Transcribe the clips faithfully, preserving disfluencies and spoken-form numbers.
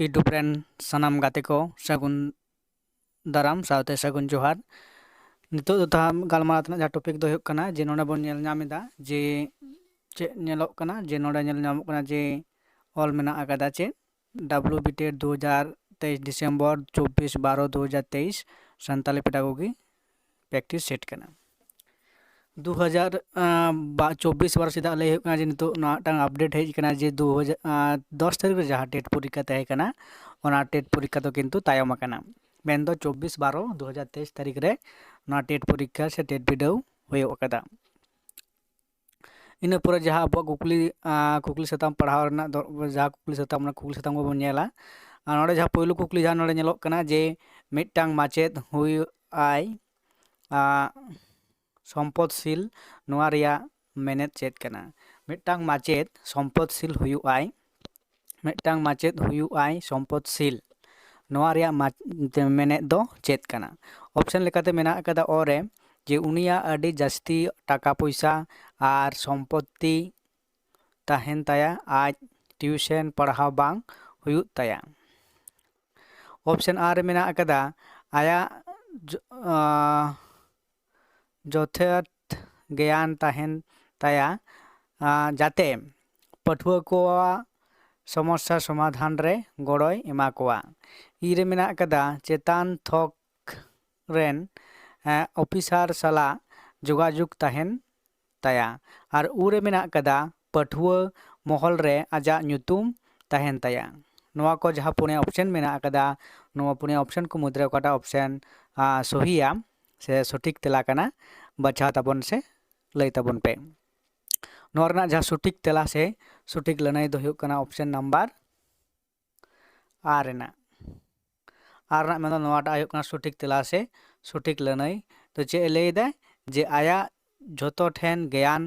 YouTube ᱨᱮᱱ ᱥᱟᱱᱟᱢ ᱜᱟᱛᱮ ᱠᱚ ᱥᱟᱹᱜᱩᱱ ᱫᱟᱨᱟᱢ ᱥᱟᱶᱛᱮ ᱥᱟᱹᱜᱩᱱ ᱡᱚᱦᱟᱨ᱾ ᱱᱤᱛᱚᱜ ᱫᱚ ᱛᱟᱦᱟᱸ ᱜᱟᱞᱢᱟᱨᱟᱣ ᱛᱮᱱᱟᱜ ᱡᱟᱦᱟᱸ ᱴᱚᱯᱤᱠ ᱫᱚ ᱦᱩᱭᱩᱜ ᱠᱟᱱᱟ ᱡᱮ ᱱᱚᱰᱮ ᱵᱚᱱ ᱧᱮᱞ ᱧᱟᱢ ᱮᱫᱟ ᱡᱮ ᱪᱮᱫ ᱧᱮᱞᱚᱜ ᱠᱟᱱᱟ, ᱡᱮ ᱱᱚᱰᱮ ᱧᱮᱞ ᱧᱟᱢᱚᱜ ᱠᱟᱱᱟ ᱡᱮ ᱚᱞ ᱢᱮᱱᱟᱜ ᱟᱠᱟᱫᱟ ᱪᱮᱫ ᱰᱟᱵᱞᱤᱭᱩ ᱵᱤ ᱴᱮᱴ ᱫᱩ ᱦᱟᱡᱟᱨ ᱛᱮᱭᱤᱥ ᱰᱤᱥᱮᱢᱵᱚᱨ ᱪᱚᱵᱵᱤᱥ ᱵᱟᱨᱚ ᱫᱩ ᱦᱟᱡᱟᱨ ᱛᱮᱭᱤᱥ ᱥᱟᱱᱛᱟᱞᱤ ᱯᱮᱰᱟᱜᱚᱜᱤ ᱯᱨᱮᱠᱴᱤᱥ ᱥᱮᱴ ᱠᱟᱱᱟ᱾ ᱫᱩ ᱦᱟᱡᱟᱨ ᱪᱚᱵᱵᱤᱥ ᱵᱟᱨᱚ ᱪᱮᱫᱟᱜ ᱞᱟᱹᱭ ᱦᱩᱭᱩᱜ ᱠᱟᱱᱟ ᱡᱮ ᱱᱤᱛᱚᱜ ᱱᱚᱣᱟ ᱢᱤᱫᱴᱟᱝ ᱟᱯᱰᱮᱴ ᱦᱮᱡ ᱟᱠᱟᱱᱟ ᱡᱮ ᱫᱩ ᱦᱟᱡᱟᱨ ᱫᱚᱥ ᱛᱟᱹᱨᱤᱠᱷ ᱨᱮ ᱡᱟᱦᱟᱸ ᱴᱮᱴ ᱯᱚᱨᱤᱠᱠᱷᱟ ᱛᱟᱦᱮᱸ ᱠᱟᱱᱟ, ᱚᱱᱟ ᱴᱮᱴ ᱯᱚᱨᱤᱠᱠᱷᱟ ᱫᱚ ᱠᱤᱱᱛᱩ ᱛᱟᱭᱚᱢ ᱟᱠᱟᱱᱟ᱾ ᱢᱮᱱᱫᱚ ᱪᱚᱵᱵᱤᱥ ᱵᱟᱨᱚ ᱫᱩ ᱦᱟᱡᱟᱨ ᱛᱮᱭᱤᱥ ᱛᱟᱹᱨᱤᱠᱷ ᱨᱮ ᱱᱚᱣᱟ ᱴᱮᱴ ᱯᱚᱨᱤᱠᱠᱷᱟ ᱥᱮ ᱴᱮᱴ ᱵᱤᱰᱟᱹᱣ ᱦᱩᱭᱩᱜ ᱟᱠᱟᱫᱟ᱾ ᱤᱱᱟᱹ ᱯᱚᱨᱮ ᱡᱟᱦᱟᱸ ᱟᱵᱚᱣᱟᱜ ᱠᱩᱠᱞᱤ, ᱟᱸ, ᱠᱩᱠᱞᱤ ᱥᱟᱛᱟᱢ ᱯᱟᱲᱦᱟᱣ ᱨᱮᱱᱟᱜ ᱫᱚ, ᱡᱟᱦᱟᱸ ᱠᱩᱠᱞᱤ ᱥᱟᱛᱟᱢ, ᱚᱱᱟ ᱠᱩᱠᱞᱤ ᱥᱟᱛᱟᱢ ᱠᱚᱵᱚᱱ ᱧᱮᱞᱟ᱾ ᱟᱨ ᱱᱚᱰᱮ ᱡᱟᱦᱟᱸ ᱯᱳᱭᱞᱳ ᱠᱩᱠᱞᱤ ᱡᱟᱦᱟᱸ ᱱᱚᱰᱮ ᱧᱮᱞᱚᱜ ᱠᱟᱱᱟ ᱡᱮ ᱢᱤᱫᱴᱟᱝ ᱢᱟᱪᱮᱫ ᱦᱩᱭᱩᱜ ᱟᱭ, ᱟᱸ, ᱥᱚᱢᱯᱚᱫᱽᱥᱤᱞ, ᱱᱚᱣᱟ ᱨᱮᱭᱟᱜ ᱢᱮᱱᱮᱫ ᱪᱮᱫ ᱠᱟᱱᱟ? ᱢᱤᱫᱴᱟᱝ ᱢᱟᱪᱮᱫ ᱥᱚᱢᱯᱚᱫᱽᱥᱤᱞ ᱦᱩᱭᱩᱜ ᱟᱭ, ᱢᱤᱫᱴᱟᱝ ᱢᱟᱪᱮᱫ ᱦᱩᱭᱩᱜ ᱟᱭ ᱥᱚᱢᱯᱚᱫᱽᱥᱤᱞ, ᱱᱚᱣᱟ ᱨᱮᱭᱟᱜ ᱢᱟ-, ᱢᱮᱱᱮᱫ ᱫᱚ ᱪᱮᱫ ᱠᱟᱱᱟ? ᱚᱯᱥᱮᱱ ᱞᱮᱠᱟᱛᱮ ᱢᱮᱱᱟᱜ ᱟᱠᱟᱫᱟ ᱚ ᱨᱮ ᱡᱮ ᱩᱱᱤᱭᱟᱜ ᱟᱹᱰᱤ ᱡᱟᱹᱥᱛᱤ ᱴᱟᱠᱟ ᱯᱚᱭᱥᱟ ᱟᱨ ᱥᱚᱢᱯᱚᱛᱛᱤ ᱛᱟᱦᱮᱱ ᱛᱟᱭᱟ, ᱟᱡ ᱴᱤᱭᱩᱥᱮᱱ ᱯᱟᱲᱦᱟᱣ ᱵᱟᱝ ᱦᱩᱭᱩᱜ ᱛᱟᱭᱟ᱾ ᱚᱯᱥᱮᱱ ᱟᱨ ᱨᱮ ᱢᱮᱱᱟᱜ ᱟᱠᱟᱫᱟ ᱟᱭᱟᱜ ᱡᱚ-, ᱟᱸ, ᱡᱚᱛᱷᱟᱛ ᱜᱮᱭᱟᱱ ᱛᱟᱦᱮᱱ ᱛᱟᱭᱟ, ᱟᱸ, ᱡᱟᱛᱮ ᱯᱟᱹᱴᱷᱩᱣᱟᱹ ᱠᱚᱣᱟᱜ ᱥᱚᱢᱚᱥᱥᱟ ᱥᱚᱢᱟᱫᱷᱟᱱ ᱨᱮ ᱜᱚᱲᱚᱭ ᱮᱢᱟ ᱠᱚᱣᱟ᱾ ᱤ ᱨᱮ ᱢᱮᱱᱟᱜ ᱟᱠᱟᱫᱟ ᱪᱮᱛᱟᱱ ᱛᱷᱚᱠ ᱨᱮᱱ, ᱮᱸ, ᱚᱯᱷᱤᱥᱟᱨ ᱥᱟᱞᱟᱜ ᱡᱳᱜᱟᱡᱳᱜᱽ ᱛᱟᱦᱮᱱ ᱛᱟᱭᱟ᱾ ᱟᱨ ᱩ ᱨᱮ ᱢᱮᱱᱟᱜ ᱟᱠᱟᱫᱟ ᱯᱟᱹᱴᱷᱩᱣᱟᱹ ᱢᱚᱦᱚᱞ ᱨᱮ ᱟᱡᱟᱜ ᱧᱩᱛᱩᱢ ᱛᱟᱦᱮᱱ ᱛᱟᱭᱟ᱾ ᱱᱚᱣᱟ ᱠᱚ ᱡᱟᱦᱟᱸ ᱯᱩᱱᱭᱟ ᱚᱯᱥᱮᱱ ᱢᱮᱱᱟᱜ ᱟᱠᱟᱫᱟ, ᱱᱚᱣᱟ ᱯᱩᱱᱭᱟ ᱚᱯᱥᱮᱱ ᱠᱚ ᱢᱩᱫᱽᱨᱮ ᱚᱠᱟᱴᱟᱜ ᱚᱯᱥᱮᱱ, ᱟᱸ, ᱥᱚᱦᱤᱭᱟ ᱥᱮ ᱥᱚᱴᱷᱤᱠ ᱛᱮᱞᱟ ᱠᱟᱱᱟ, ᱵᱟᱪᱷᱟᱣ ᱛᱟᱵᱚᱱ ᱥᱮ ᱞᱟᱹᱭ ᱛᱟᱵᱚᱱ ᱯᱮ᱾ ᱱᱚᱣᱟ ᱨᱮᱱᱟᱜ ᱡᱟᱦᱟᱸ ᱥᱚᱴᱷᱤᱠ ᱛᱮᱞᱟ ᱥᱮ ᱥᱚᱴᱷᱤᱠ ᱞᱟᱹᱱᱟᱹᱭ ᱫᱚ ᱦᱩᱭᱩᱜ ᱠᱟᱱᱟ ᱚᱯᱥᱮᱱ ᱱᱟᱢᱵᱟᱨ ᱟᱨ ᱨᱮᱱᱟᱜ᱾ ᱟᱨ ᱨᱮᱱᱟᱜ ᱢᱮᱱᱫᱚ ᱱᱚᱣᱟᱴᱟᱜ ᱦᱩᱭᱩᱜ ᱠᱟᱱᱟ ᱥᱚᱴᱷᱤᱠ ᱛᱮᱞᱟ ᱥᱮ ᱥᱚᱴᱷᱤᱠ ᱞᱟᱹᱱᱟᱹᱭ᱾ ᱛᱚ ᱪᱮᱫ ᱮ ᱞᱟᱹᱭ ᱮᱫᱟᱭ? ᱡᱮ ᱟᱭᱟᱜ ᱡᱷᱚᱛᱚ ᱴᱷᱮᱱ ᱜᱮᱭᱟᱱ,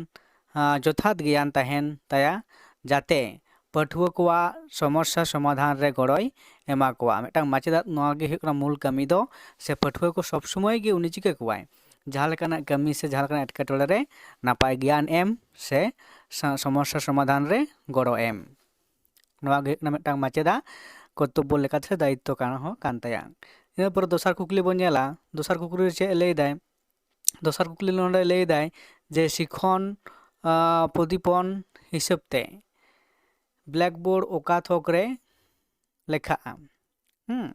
ᱟᱸ, ᱡᱚᱛᱷᱟᱛ ᱜᱮᱭᱟᱱ ᱛᱟᱦᱮᱱ ᱛᱟᱭᱟ, ᱡᱟᱛᱮ ᱯᱟᱹᱴᱷᱩᱣᱟᱹ ᱠᱚᱣᱟᱜ ᱥᱚᱢᱚᱥᱥᱟ ᱥᱚᱢᱟᱫᱷᱟᱱ ᱨᱮ ᱜᱚᱲᱚᱭ ᱮᱢᱟ ᱠᱚᱣᱟ᱾ ᱢᱤᱫᱴᱟᱝ ᱢᱟᱪᱮᱫᱟᱜ ᱱᱚᱣᱟ ᱜᱮ ᱦᱩᱭᱩᱜ ᱠᱟᱱᱟ ᱢᱩᱞ ᱠᱟᱹᱢᱤ ᱫᱚ, ᱥᱮ ᱯᱟᱹᱴᱷᱩᱣᱟᱹ ᱠᱚ ᱥᱚᱵᱽ ᱥᱚᱢᱚᱭ ᱜᱮ ᱩᱱᱤ ᱪᱤᱠᱟᱹ ᱠᱚᱣᱟᱭ? ᱡᱟᱦᱟᱸ ᱞᱮᱠᱟᱱᱟᱜ ᱠᱟᱹᱢᱤ ᱥᱮ ᱡᱟᱦᱟᱸ ᱞᱮᱠᱟᱱᱟᱜ ᱮᱴᱠᱮᱴᱚᱬᱮ ᱨᱮ ᱱᱟᱯᱟᱭ ᱜᱮᱭᱟᱱ ᱮᱢ ᱥᱮ ᱥᱟ-, ᱥᱚᱢᱚᱥᱥᱟ ᱥᱚᱢᱟᱫᱷᱟᱱ ᱨᱮ ᱜᱚᱲᱚ ᱮᱢ᱾ ᱱᱚᱣᱟ ᱜᱮ ᱦᱩᱭᱩᱜ ᱠᱟᱱᱟ ᱢᱤᱫᱴᱟᱝ ᱢᱟᱪᱮᱫᱟᱜ ᱠᱚᱨᱛᱚᱵᱵᱚ ᱞᱮᱠᱟᱛᱮ ᱥᱮ ᱫᱟᱭᱤᱛᱛᱚ ᱠᱟᱱᱟ ᱦᱚᱸ ᱠᱟᱱ ᱛᱟᱭᱟ᱾ ᱤᱱᱟᱹ ᱯᱚᱨᱮ ᱫᱚᱥᱟᱨ ᱠᱩᱠᱞᱤ ᱵᱚᱱ ᱧᱮᱞᱟ᱾ ᱫᱚᱥᱟᱨ ᱠᱩᱠᱞᱤ ᱨᱮ ᱪᱮᱫ ᱮ ᱞᱟᱹᱭᱫᱟᱭ? ᱫᱚᱥᱟᱨ ᱠᱩᱠᱞᱤ ᱱᱚᱰᱮ ᱞᱟᱹᱭᱫᱟᱭ ᱡᱮ ᱥᱤᱠᱷᱚᱱ, ᱟᱸ, ᱯᱨᱚᱫᱤᱯᱚᱱ ᱦᱤᱥᱟᱹᱵ ᱛᱮ ᱵᱞᱮᱠᱵᱳᱨᱰ ᱚᱠᱟ ᱛᱷᱚᱠ ᱨᱮ ᱞᱮᱠᱷᱟᱜᱼᱟ? ᱦᱩᱸ,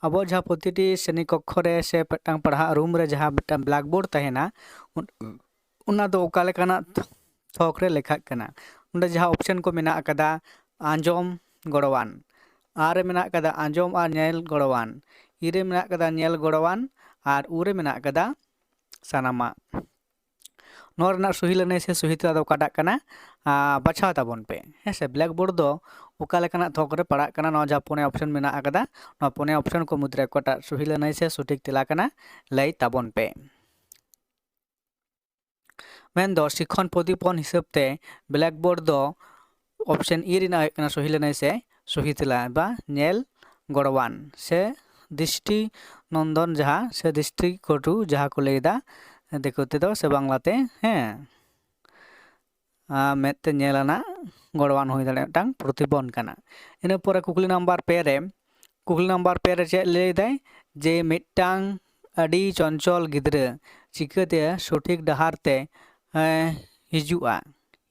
ᱟᱵᱚ ᱡᱟᱦᱟᱸ ᱯᱨᱚᱛᱤᱴᱤ ᱥᱨᱮᱱᱤ ᱠᱚᱠᱠᱷᱚ ᱨᱮ ᱥᱮ ᱢᱤᱫᱴᱟᱝ ᱯᱟᱲᱦᱟᱜ ᱨᱩᱢ ᱨᱮ ᱡᱟᱦᱟᱸ ᱢᱤᱫᱴᱟᱝ ᱵᱞᱮᱠᱵᱳᱨᱰ ᱛᱟᱦᱮᱱᱟ, ᱩᱱ-, ᱚᱱᱟ ᱫᱚ ᱚᱠᱟ ᱞᱮᱠᱟᱱᱟᱜ ᱛᱷᱚᱠ ᱨᱮ ᱞᱮᱠᱷᱟᱜ ᱠᱟᱱᱟ? ᱚᱸᱰᱮ ᱡᱟᱦᱟᱸ ᱚᱯᱥᱮᱱ ᱠᱚ ᱢᱮᱱᱟᱜ ᱟᱠᱟᱫᱟ, ᱟᱸᱡᱚᱢ ᱜᱚᱲᱚᱣᱟᱱ, ᱟᱨ ᱨᱮ ᱢᱮᱱᱟᱜ ᱟᱠᱟᱫᱟ ᱟᱸᱡᱚᱢ ᱟᱨ ᱧᱮᱞ ᱜᱚᱲᱚᱣᱟᱱ, ᱤ ᱨᱮ ᱢᱮᱱᱟᱜ ᱟᱠᱟᱫᱟ ᱧᱮᱞ ᱜᱚᱲᱚᱣᱟᱱ, ᱟᱨ ᱩ ᱨᱮ ᱢᱮᱱᱟᱜ ᱟᱠᱟᱫᱟ ᱥᱟᱱᱟᱢᱟᱜ᱾ ᱱᱚᱣᱟ ᱨᱮᱱᱟᱜ ᱥᱚᱦᱤ ᱞᱟᱹᱱᱟᱹᱭ ᱥᱮ ᱥᱚᱦᱤ ᱛᱮᱞᱟ ᱫᱚ ᱚᱠᱟᱴᱟᱜ ᱠᱟᱱᱟ? ᱟᱸ, ᱵᱟᱪᱷᱟᱣ ᱛᱟᱵᱚᱱ ᱯᱮ᱾ ᱦᱮᱸ ᱥᱮ, ᱵᱞᱮᱠᱵᱳᱨᱰ ᱫᱚ ᱚᱠᱟ ᱞᱮᱠᱟᱱᱟᱜ ᱛᱷᱚᱠ ᱨᱮ ᱯᱟᱲᱟᱜ ᱠᱟᱱᱟ? ᱱᱚᱣᱟ ᱡᱟᱦᱟᱸ ᱯᱩᱱᱭᱟ ᱚᱯᱥᱮᱱ ᱢᱮᱱᱟᱜ ᱟᱠᱟᱫᱟ, ᱱᱚᱣᱟ ᱯᱩᱱᱭᱟ ᱚᱯᱥᱮᱱ ᱠᱚ ᱢᱩᱫᱽᱨᱮ ᱚᱠᱟᱴᱟᱜ ᱥᱚᱦᱤ ᱞᱟᱹᱱᱟᱹᱭ ᱥᱮ ᱥᱚᱴᱷᱤᱠ ᱛᱮᱞᱟ ᱠᱟᱱᱟ, ᱞᱟᱹᱭ ᱛᱟᱵᱚᱱ ᱯᱮ᱾ ᱢᱮᱱᱫᱚ ᱥᱤᱠᱷᱚᱱ ᱯᱨᱚᱫᱤᱯᱚᱱ ᱦᱤᱥᱟᱹᱵ ᱛᱮ ᱵᱞᱮᱠᱵᱳᱨᱰ ᱫᱚ ᱚᱯᱥᱮᱱ ᱤ ᱨᱮᱱᱟᱜ ᱦᱩᱭᱩᱜ ᱠᱟᱱᱟ ᱥᱚᱦᱤ ᱞᱟᱹᱱᱟᱹᱭ ᱥᱮ ᱥᱚᱦᱤ ᱛᱮᱞᱟ ᱵᱟ ᱧᱮᱞ ᱜᱚᱲᱚᱣᱟᱱ ᱥᱮ ᱫᱨᱤᱥᱴᱤ ᱱᱚᱱᱫᱚᱱ ᱡᱟᱦᱟᱸ ᱥᱮ ᱫᱨᱤᱥᱴᱤ ᱠᱚᱴᱩ ᱡᱟᱦᱟᱸ ᱠᱚ ᱞᱟᱹᱭᱫᱟ ᱫᱤᱠᱩ ᱛᱮᱫᱚ ᱥᱮ ᱵᱟᱝᱞᱟᱛᱮ, ᱦᱮᱸ, ᱟᱸ, ᱢᱮᱫ ᱛᱮ ᱧᱮᱞ ᱟᱱᱟᱜ ᱜᱚᱲᱚᱣᱟᱱ ᱦᱩᱭ ᱫᱟᱲᱮᱭᱟᱜᱼᱟ, ᱢᱤᱫᱴᱟᱝ ᱯᱨᱚᱫᱤᱯᱚᱱ ᱠᱟᱱᱟ᱾ ᱤᱱᱟᱹ ᱯᱚᱨᱮ ᱠᱩᱠᱞᱤ ᱱᱟᱢᱵᱟᱨ ᱯᱮ ᱨᱮ, ᱠᱩᱠᱞᱤ ᱱᱟᱢᱵᱟᱨ ᱯᱮ ᱨᱮ ᱪᱮᱫ ᱞᱟᱹᱭᱫᱟᱭ? ᱡᱮ ᱢᱤᱫᱴᱟᱝ ᱟᱹᱰᱤ ᱪᱚᱧᱪᱚᱞ ᱜᱤᱫᱽᱨᱟᱹ ᱪᱤᱠᱟᱹᱛᱮ ᱥᱚᱴᱷᱤᱠ ᱰᱟᱦᱟᱨ ᱛᱮ, ᱮᱸ, ᱦᱤᱡᱩᱜᱼᱟ,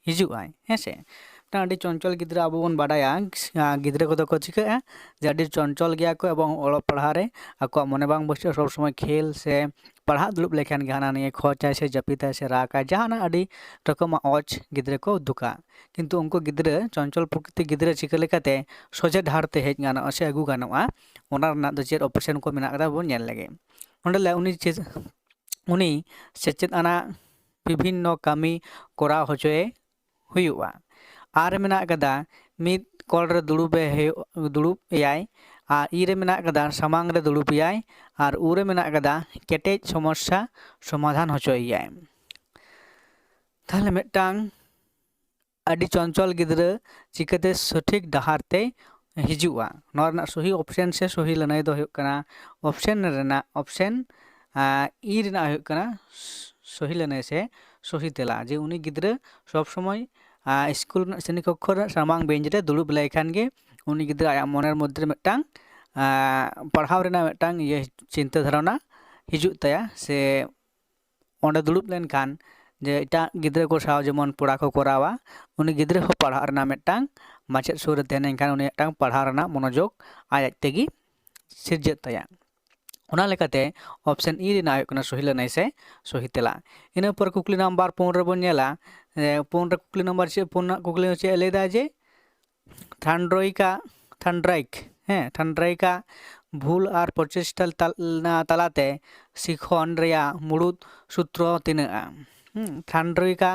ᱦᱤᱡᱩᱜᱼᱟᱭ, ᱦᱮᱸ ᱥᱮ? ᱢᱤᱫᱴᱟᱝ ᱟᱹᱰᱤ ᱪᱚᱧᱪᱚᱞ ᱜᱤᱫᱽᱨᱟᱹ ᱟᱵᱚ ᱵᱚᱱ ᱵᱟᱰᱟᱭᱟ, ᱟᱸ, ᱜᱤᱫᱽᱨᱟᱹ ᱠᱚᱫᱚ ᱠᱚ ᱪᱤᱠᱟᱹᱜᱼᱟ ᱡᱮ ᱟᱹᱰᱤ ᱪᱚᱧᱪᱚᱞ ᱜᱮᱭᱟ ᱠᱚ ᱮᱵᱚᱝ ᱚᱞᱚᱜ ᱯᱟᱲᱦᱟᱣ ᱨᱮ ᱟᱠᱚᱣᱟᱜ ᱢᱚᱱᱮ ᱵᱟᱝ ᱵᱟᱹᱭᱥᱟᱹᱜᱼᱟ, ᱥᱚᱵᱽ ᱥᱚᱢᱚᱭ ᱠᱷᱮᱞ ᱥᱮ ᱯᱟᱲᱦᱟᱜ ᱫᱩᱲᱩᱵ ᱞᱮᱠᱷᱟᱱ ᱜᱮ ᱦᱟᱱᱟ ᱱᱤᱭᱟᱹ ᱠᱷᱚᱪᱟᱭ ᱥᱮ ᱡᱟᱹᱯᱤᱫᱟᱭ ᱥᱮ ᱨᱟᱜᱟᱭ, ᱡᱟᱦᱟᱱᱟᱜ ᱟᱹᱰᱤ ᱨᱚᱠᱚᱢᱟᱜ ᱚᱡᱽ ᱜᱤᱫᱽᱨᱟᱹ ᱠᱚ ᱩᱫᱩᱜᱟ᱾ ᱠᱤᱱᱛᱩ ᱩᱱᱠᱩ ᱜᱤᱫᱽᱨᱟᱹ, ᱪᱚᱧᱪᱚᱞ ᱯᱨᱚᱠᱨᱤᱛᱤ ᱜᱤᱫᱽᱨᱟᱹ ᱪᱤᱠᱟᱹ ᱞᱮᱠᱟᱛᱮ ᱥᱚᱡᱷᱮ ᱰᱟᱦᱟᱨ ᱛᱮ ᱦᱮᱡ ᱜᱟᱱᱚᱜᱼᱟ ᱥᱮ ᱟᱹᱜᱩ ᱜᱟᱱᱚᱜᱼᱟ, ᱚᱱᱟ ᱨᱮᱱᱟᱜ ᱫᱚ ᱪᱮᱫ ᱚᱯᱥᱮᱱ ᱠᱚ ᱢᱮᱱᱟᱜ ᱟᱠᱟᱫᱟ ᱵᱚᱱ ᱧᱮᱞ ᱞᱮᱜᱮ᱾ ᱚᱸᱰᱮ ᱞᱮ ᱩᱱᱤ ᱪᱮᱫ, ᱩᱱᱤ ᱥᱮᱪᱮᱫ ᱟᱱᱟᱜ ᱵᱤᱵᱷᱤᱱᱱᱚ ᱠᱟᱹᱢᱤ ᱠᱚᱨᱟᱣ ᱦᱚᱪᱚᱭᱮ ᱦᱩᱭᱩᱜᱼᱟ᱾ ᱟᱨ ᱢᱮᱱᱟᱜ ᱟᱠᱟᱫᱟ ᱢᱤᱫ ᱠᱚᱞ ᱨᱮ ᱫᱩᱲᱩᱵ ᱮ ᱦᱩᱭᱩᱜ, ᱫᱩᱲᱩᱵ ᱮᱭᱟᱭ, ᱟᱨ ᱤ ᱨᱮ ᱢᱮᱱᱟᱜ ᱟᱠᱟᱫᱟ ᱥᱟᱢᱟᱝ ᱨᱮ ᱫᱩᱲᱩᱵ ᱮᱭᱟᱭ, ᱟᱨ ᱩ ᱨᱮ ᱢᱮᱱᱟᱜ ᱟᱠᱟᱫᱟ ᱠᱮᱴᱮᱡ ᱥᱚᱢᱚᱥᱥᱟ ᱥᱚᱢᱟᱫᱷᱟᱱ ᱦᱚᱪᱚᱭᱮᱭᱟᱭ᱾ ᱛᱟᱦᱞᱮ ᱢᱤᱫᱴᱟᱝ ᱟᱹᱰᱤ ᱪᱚᱧᱪᱚᱞ ᱜᱤᱫᱽᱨᱟᱹ ᱪᱤᱠᱟᱹᱛᱮ ᱥᱚᱴᱷᱤᱠ ᱰᱟᱦᱟᱨ ᱛᱮᱭ ᱦᱤᱡᱩᱜᱼᱟ? ᱱᱚᱣᱟ ᱨᱮᱱᱟᱜ ᱥᱚᱦᱤ ᱚᱯᱥᱮᱱ ᱥᱮ ᱥᱚᱦᱤ ᱞᱟᱹᱱᱟᱹᱭ ᱫᱚ ᱦᱩᱭᱩᱜ ᱠᱟᱱᱟ ᱚᱯᱥᱮᱱ ᱨᱮᱱᱟᱜ, ᱚᱯᱥᱮᱱ, ᱟᱸ, ᱤ ᱨᱮᱱᱟᱜ ᱦᱩᱭᱩᱜ ᱠᱟᱱᱟ ᱥᱚᱦᱤ ᱞᱟᱹᱱᱟᱹᱭ ᱥᱮ ᱥᱚᱦᱤ ᱛᱮᱞᱟ, ᱡᱮ ᱩᱱᱤ ᱜᱤᱫᱽᱨᱟᱹ ᱥᱚᱵᱽ ᱥᱚᱢᱚᱭ, ᱟᱸ, ᱥᱠᱩᱞ ᱨᱮᱱᱟᱜ ᱥᱨᱮᱱᱤ ᱠᱚᱠᱠᱷᱚ ᱨᱮ ᱥᱟᱢᱟᱝ ᱵᱮᱧᱪ ᱨᱮ ᱫᱩᱲᱩᱵ ᱞᱮᱱᱠᱷᱟᱱ ᱜᱮ ᱩᱱᱤ ᱜᱤᱫᱽᱨᱟᱹ ᱟᱭᱟᱜ ᱢᱚᱱᱮᱨ ᱢᱚᱫᱽᱫᱷᱮ ᱨᱮ ᱢᱤᱫᱴᱟᱝ ᱟᱸ, ᱯᱟᱲᱦᱟᱣ ᱨᱮᱱᱟᱜ ᱢᱤᱫᱴᱟᱝ ᱤᱭᱟᱹ ᱪᱤᱱᱛᱟᱹ ᱫᱷᱟᱨᱚᱱᱟ ᱦᱤᱡᱩᱜ ᱛᱟᱭᱟ, ᱥᱮ ᱚᱸᱰᱮ ᱫᱩᱲᱩᱵ ᱞᱮᱱᱠᱷᱟᱱ ᱡᱮ ᱮᱴᱟᱜ ᱜᱤᱫᱽᱨᱟᱹ ᱠᱚ ᱥᱟᱶ ᱡᱮᱢᱚᱱ ᱯᱚᱲᱟ ᱠᱚ ᱠᱚᱨᱟᱣᱟ, ᱩᱱᱤ ᱜᱤᱫᱽᱨᱟᱹ ᱦᱚᱸ ᱯᱟᱲᱦᱟᱜ ᱨᱮᱱᱟᱜ ᱢᱤᱫᱴᱟᱝ ᱢᱟᱪᱮᱫ ᱥᱩᱨ ᱨᱮ ᱛᱟᱦᱮᱸ ᱞᱮᱱᱠᱷᱟᱱ ᱩᱱᱤ ᱢᱤᱫᱴᱟᱝ ᱯᱟᱲᱦᱟᱣ ᱨᱮᱱᱟᱜ ᱢᱚᱱᱳᱡᱳᱜᱽ ᱟᱡ ᱟᱡ ᱛᱮᱜᱮ ᱥᱤᱨᱡᱟᱹᱜ ᱛᱟᱭᱟ᱾ ᱚᱱᱟ ᱞᱮᱠᱟᱛᱮ option E ᱨᱮᱱᱟᱜ ᱦᱩᱭᱩᱜ ᱠᱟᱱᱟ ᱥᱚᱦᱤ ᱞᱟᱹᱱᱟᱹᱭ ᱥᱮ ᱥᱚᱦᱤ ᱛᱮᱞᱟ᱾ ᱤᱱᱟᱹ ᱯᱚᱨ ᱠᱩᱠᱞᱤ ᱱᱟᱢᱵᱟᱨ ᱯᱩᱱ ᱨᱮᱵᱚᱱ ᱧᱮᱞᱟ᱾ ᱮ, ᱯᱩᱱ ᱨᱮ ᱠᱩᱠᱞᱤ ᱱᱟᱢᱵᱟᱨ ᱪᱮᱫ, ᱯᱩᱱ ᱨᱮᱱᱟᱜ ᱠᱩᱠᱞᱤ ᱪᱮᱫ ᱮ ᱞᱟᱹᱭᱫᱟ ᱡᱮ ᱛᱷᱟᱱᱰᱨᱚᱭᱤᱠᱟ, ᱛᱷᱟᱱᱰᱨᱟᱭᱤᱠ, ᱦᱮᱸ, ᱛᱷᱟᱱᱰᱨᱟᱭᱤᱠᱟ ᱵᱷᱩᱞ ᱟᱨ ᱯᱨᱚᱪᱮᱥᱴᱟ ᱛᱟᱞ-, ᱛᱟᱞᱟᱛᱮ ᱥᱤᱠᱷᱚᱱ ᱨᱮᱭᱟᱜ ᱢᱩᱲᱩᱫ ᱥᱩᱛᱨᱚ ᱛᱤᱱᱟᱹᱜᱼᱟ? ᱦᱩᱸ, ᱛᱷᱟᱱᱰᱨᱚᱭᱤᱠᱟ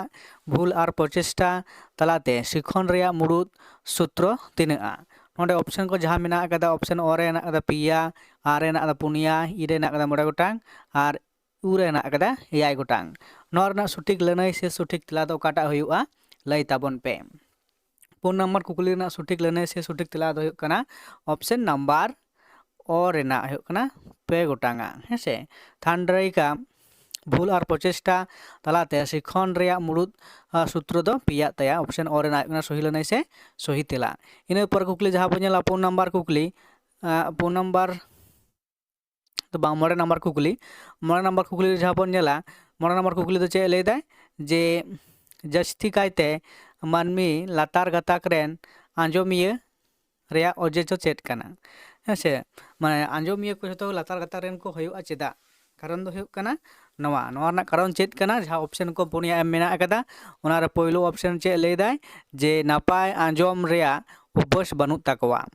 ᱵᱷᱩᱞ ᱟᱨ ᱯᱨᱚᱪᱮᱥᱴᱟ ᱛᱟᱞᱟᱛᱮ ᱥᱤᱠᱷᱚᱱ ᱨᱮᱭᱟᱜ ᱢᱩᱲᱩᱫ ᱥᱩᱛᱨᱚ ᱛᱤᱱᱟᱹᱜᱼᱟ? ᱱᱚᱰᱮ option ᱠᱚ ᱡᱟᱦᱟᱸ ᱢᱮᱱᱟᱜ ᱟᱠᱟᱫᱟ, option ᱚ ᱨᱮ ᱦᱮᱱᱟᱜ ᱟᱠᱟᱫᱟ ᱯᱮᱭᱟ, ᱟᱨ ᱨᱮ ᱦᱮᱱᱟᱜ ᱟᱠᱟᱫᱟ ᱯᱩᱱᱭᱟ, ᱤ ᱨᱮ ᱦᱮᱱᱟᱜ ᱟᱠᱟᱫᱟ ᱢᱚᱬᱮ ᱜᱚᱴᱟᱝ, ᱟᱨ ᱩ ᱨᱮ ᱦᱮᱱᱟᱜ ᱟᱠᱟᱫᱟ ᱮᱭᱟᱭ ᱜᱚᱴᱟᱝ᱾ ᱱᱚᱣᱟ ᱨᱮᱱᱟᱜ ᱥᱚᱴᱷᱤᱠ ᱞᱟᱹᱱᱟᱹᱭ ᱥᱮ ᱥᱚᱴᱷᱤᱠ ᱛᱮᱞᱟ ᱫᱚ ᱚᱠᱟᱴᱟᱜ ᱦᱩᱭᱩᱜᱼᱟ? ᱞᱟᱹᱭ ᱛᱟᱵᱚᱱ ᱯᱮ᱾ ᱯᱩᱱ ᱱᱟᱢᱵᱟᱨ ᱠᱩᱠᱞᱤ ᱨᱮᱱᱟᱜ ᱥᱚᱴᱷᱤᱠ ᱞᱟᱹᱱᱟᱹᱭ ᱥᱮ ᱥᱚᱴᱷᱤᱠ ᱛᱮᱞᱟ ᱫᱚ ᱦᱩᱭᱩᱜ ᱠᱟᱱᱟ option ᱱᱟᱢᱵᱟᱨ ᱚ ᱨᱮᱱᱟᱜ ᱦᱩᱭᱩᱜ ᱠᱟᱱᱟ ᱯᱮ ᱜᱚᱴᱟᱝᱟ, ᱦᱮᱸ ᱥᱮ᱾ ᱛᱷᱟᱱᱰᱨᱟᱭᱤᱠᱟ ᱵᱷᱩᱞ ᱟᱨ ᱯᱨᱚᱪᱮᱥᱴᱟ ᱛᱟᱞᱟᱛᱮ ᱥᱤᱠᱷᱚᱱ ᱨᱮᱭᱟᱜ ᱢᱩᱲᱩᱫ, ᱟ, ᱥᱩᱛᱨᱚ ᱫᱚ ᱯᱮᱭᱟᱜ ᱛᱟᱭᱟ᱾ option ᱚ ᱨᱮᱱᱟᱜ ᱦᱩᱭᱩᱜ ᱠᱟᱱᱟ ᱥᱚᱦᱤ ᱞᱟᱹᱱᱟᱹᱭ ᱥᱮ ᱥᱚᱦᱤ ᱛᱮᱞᱟ᱾ ᱤᱱᱟᱹ ᱯᱚᱨ ᱠᱩᱠᱞᱤ ᱡᱟᱦᱟᱸ ᱵᱚᱱ ᱧᱮᱞᱟ, ᱯᱩᱱ ᱱᱟᱢᱵᱟᱨ ᱠᱩᱠᱞᱤ, ᱟ, ᱯᱩᱱ ᱱᱟᱢᱵᱟᱨ ᱫᱚ ᱵᱟᱝ, ᱢᱚᱬᱮ ᱱᱟᱢᱵᱟᱨ ᱠᱩᱠᱞᱤ᱾ ᱢᱚᱬᱮ ᱱᱟᱢᱵᱟᱨ ᱠᱩᱠᱞᱤ ᱨᱮ ᱡᱟᱦᱟᱸ ᱵᱚᱱ ᱧᱮᱞᱟ, ᱢᱚᱬᱮ ᱱᱟᱢᱵᱟᱨ ᱠᱩᱠᱞᱤ ᱫᱚ ᱪᱮᱫ ᱮ ᱞᱟᱹᱭᱫᱟᱭ? ᱡᱮ ᱡᱟᱹᱥᱛᱤ ᱠᱟᱭᱛᱮ ᱢᱟᱹᱱᱢᱤ ᱞᱟᱛᱟᱨ ᱜᱟᱛᱟᱠ ᱨᱮᱱ ᱟᱸᱡᱚᱢᱤᱭᱟᱹ ᱨᱮᱭᱟᱜ ᱚᱡᱮ ᱫᱚ ᱪᱮᱫ ᱠᱟᱱᱟ? ᱦᱮᱸ ᱥᱮ, ᱢᱟᱱᱮ ᱟᱸᱡᱚᱢᱤᱭᱟᱹ ᱠᱚ ᱡᱷᱚᱛᱚ ᱞᱟᱛᱟᱨ ᱜᱟᱛᱟᱠ ᱨᱮᱱ ᱠᱚ ᱦᱩᱭᱩᱜᱼᱟ᱾ ᱪᱮᱫᱟᱜ? ᱠᱟᱨᱚᱱ ᱫᱚ ᱦᱩᱭᱩᱜ ᱠᱟᱱᱟ ᱱᱚᱣᱟ, ᱱᱚᱣᱟ ᱨᱮᱱᱟᱜ ᱠᱟᱨᱚᱱ ᱪᱮᱫ ᱠᱟᱱᱟ? ᱡᱟᱦᱟᱸ option ᱠᱚ ᱯᱩᱱᱭᱟ ᱮᱢ ᱢᱮᱱᱟᱜ ᱟᱠᱟᱫᱟ, ᱚᱱᱟᱨᱮ ᱯᱳᱭᱞᱳ option ᱪᱮᱫ ᱞᱟᱹᱭᱫᱟᱭ? ᱡᱮ ᱱᱟᱯᱟᱭ ᱟᱸᱡᱚᱢ ᱨᱮᱭᱟᱜ ᱚᱵᱵᱷᱟᱥ ᱵᱟᱹᱱᱩᱜ ᱛᱟᱠᱚᱣᱟ᱾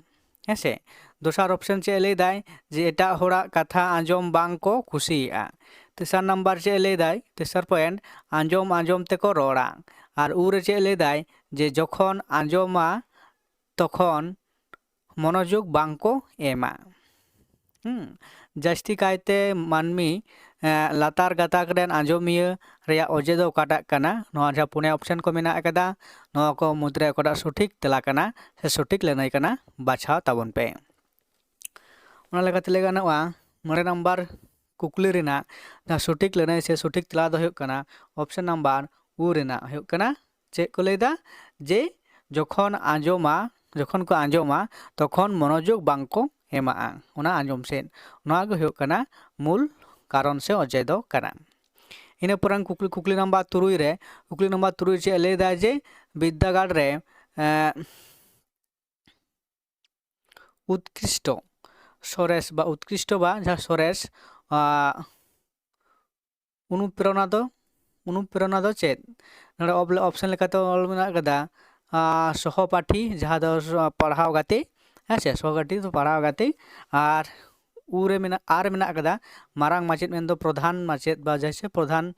ᱦᱮᱸ ᱥᱮ? ᱫᱚᱥᱟᱨ option ᱪᱮᱫ ᱞᱟᱹᱭᱫᱟᱭ? ᱡᱮ ᱮᱴᱟᱜ ᱦᱚᱲᱟᱜ ᱠᱟᱛᱷᱟ ᱟᱸᱡᱚᱢ ᱵᱟᱝ ᱠᱚ ᱠᱩᱥᱤᱭᱟᱜᱼᱟ᱾ ᱛᱮᱥᱟᱨ ᱱᱟᱢᱵᱟᱨ ᱪᱮᱫ ᱞᱟᱹᱭᱫᱟᱭ? ᱛᱮᱥᱟᱨ point, ᱟᱸᱡᱚᱢ ᱟᱸᱡᱚᱢ ᱛᱮᱠᱚ ᱨᱚᱲᱟ᱾ ᱟᱨ ᱩ ᱨᱮ ᱪᱮᱫ ᱞᱟᱹᱭᱫᱟᱭ? ᱡᱮ ᱡᱚᱠᱷᱚᱱ ᱟᱸᱡᱚᱢᱟ ᱛᱚᱠᱷᱚᱱ ᱢᱚᱱᱚᱡᱳᱜᱽ ᱵᱟᱝ ᱠᱚ ᱮᱢᱟ᱾ ᱦᱩᱸ, ᱡᱟᱹᱥᱛᱤ ᱠᱟᱭᱛᱮ ᱢᱟᱹᱱᱢᱤ, ᱮᱸ, ᱞᱟᱛᱟᱨ ᱜᱟᱛᱟᱠ ᱨᱮᱱ ᱟᱸᱡᱚᱢᱤᱭᱟᱹ ᱨᱮᱭᱟᱜ ᱚᱡᱮ ᱫᱚ ᱚᱠᱟᱴᱟᱜ ᱠᱟᱱᱟ? ᱱᱚᱣᱟ ᱡᱟᱦᱟᱸ ᱯᱩᱱᱭᱟ option ᱠᱚ ᱢᱮᱱᱟᱜ ᱟᱠᱟᱫᱟ, ᱱᱚᱣᱟ ᱠᱚ ᱢᱩᱫᱽᱨᱮ ᱚᱠᱟᱴᱟᱜ ᱥᱚᱴᱷᱤᱠ ᱛᱮᱞᱟ ᱠᱟᱱᱟ ᱥᱮ ᱥᱚᱴᱷᱤᱠ ᱞᱟᱹᱱᱟᱹᱭ ᱠᱟᱱᱟ, ᱵᱟᱪᱷᱟᱣ ᱛᱟᱵᱚᱱ ᱯᱮ᱾ ᱚᱱᱟ ᱞᱮᱠᱟᱛᱮ ᱞᱟᱹᱭ ᱜᱟᱱᱚᱜᱼᱟ, ᱢᱚᱬᱮ ᱱᱟᱢᱵᱟᱨ ᱠᱩᱠᱞᱤ ᱨᱮᱱᱟᱜ ᱡᱟᱦᱟᱸ ᱥᱚᱴᱷᱤᱠ ᱞᱟᱹᱱᱟᱹᱭ ᱥᱮ ᱥᱚᱴᱷᱤᱠ ᱛᱮᱞᱟ ᱫᱚ ᱦᱩᱭᱩᱜ ᱠᱟᱱᱟ option ᱱᱟᱢᱵᱟᱨ ᱩ ᱨᱮᱱᱟᱜ ᱦᱩᱭᱩᱜ ᱠᱟᱱᱟ᱾ ᱪᱮᱫ ᱠᱚ ᱞᱟᱹᱭᱫᱟ? ᱡᱮ ᱡᱚᱠᱷᱚᱱ ᱟᱸᱡᱚᱢᱟ ᱡᱚᱠᱷᱚᱱ ᱠᱚ ᱟᱸᱡᱚᱢᱟ, ᱛᱚᱠᱷᱚᱱ ᱢᱚᱱᱚᱡᱳᱜᱽ ᱵᱟᱝ ᱠᱚ ᱮᱢᱟᱜᱼᱟ ᱚᱱᱟ ᱟᱸᱡᱚᱢ ᱥᱮᱫ᱾ ᱱᱚᱣᱟ ᱜᱮ ᱦᱩᱭᱩᱜ ᱠᱟᱱᱟ ᱢᱩᱞ ᱠᱟᱨᱚᱱ ᱥᱮ ᱚᱡᱮ ᱫᱚ ᱠᱟᱱᱟ᱾ ᱤᱱᱟᱹ ᱯᱚᱨᱮ ᱠᱩᱠᱞᱤ, ᱠᱩᱠᱞᱤ ᱱᱟᱢᱵᱟᱨ ᱛᱩᱨᱩᱭ ᱨᱮ, ᱠᱩᱠᱞᱤ ᱱᱟᱢᱵᱟᱨ ᱛᱩᱨᱩᱭ ᱪᱮᱫ ᱞᱟᱹᱭ ᱫᱟᱭ ᱡᱮ ᱵᱤᱫᱽᱫᱟᱹᱜᱟᱲ ᱨᱮ, ᱮᱸ, ᱩᱛᱠᱨᱤᱥᱴᱚ ᱥᱚᱨᱮᱥ ᱵᱟ ᱩᱛᱠᱨᱤᱥᱴᱚ ᱵᱟ ᱡᱟᱦᱟᱸ ᱥᱚᱨᱮᱥ, ᱟᱸ, ᱚᱱᱩᱯᱨᱮᱨᱚᱱᱟ ᱫᱚ, ᱚᱱᱩᱯᱨᱮᱨᱚᱱᱟ ᱫᱚ ᱪᱮᱫ? ᱱᱚᱰᱮ ᱚᱯ-, ᱚᱯᱥᱮᱱ ᱞᱮᱠᱟᱛᱮ ᱚᱞ ᱢᱮᱱᱟᱜ ᱟᱠᱟᱫᱟ, ᱟᱸ, ᱥᱚᱦᱚᱯᱟᱴᱷᱤ, ᱡᱟᱦᱟᱸ ᱫᱚ ᱥᱚ-, ᱯᱟᱲᱦᱟᱣ ᱜᱟᱛᱮ, ᱦᱮᱸ ᱥᱮ, ᱥᱚᱦᱚᱯᱟᱴᱷᱤ ᱫᱚ ᱯᱟᱲᱦᱟᱣ ᱜᱟᱛᱮ, ᱟᱨ ᱩ ᱨᱮ ᱢᱮᱱᱟᱜ, ᱟᱨ ᱢᱮᱱᱟᱜ ᱟᱠᱟᱫᱟ ᱢᱟᱨᱟᱝ ᱢᱟᱪᱮᱫ, ᱢᱮᱱᱫᱚ ᱯᱨᱚᱫᱷᱟᱱ ᱢᱟᱪᱮᱫ ᱵᱟ ᱡᱟᱦᱟᱸᱭ ᱥᱮ ᱯᱨᱚᱫᱷᱟᱱ,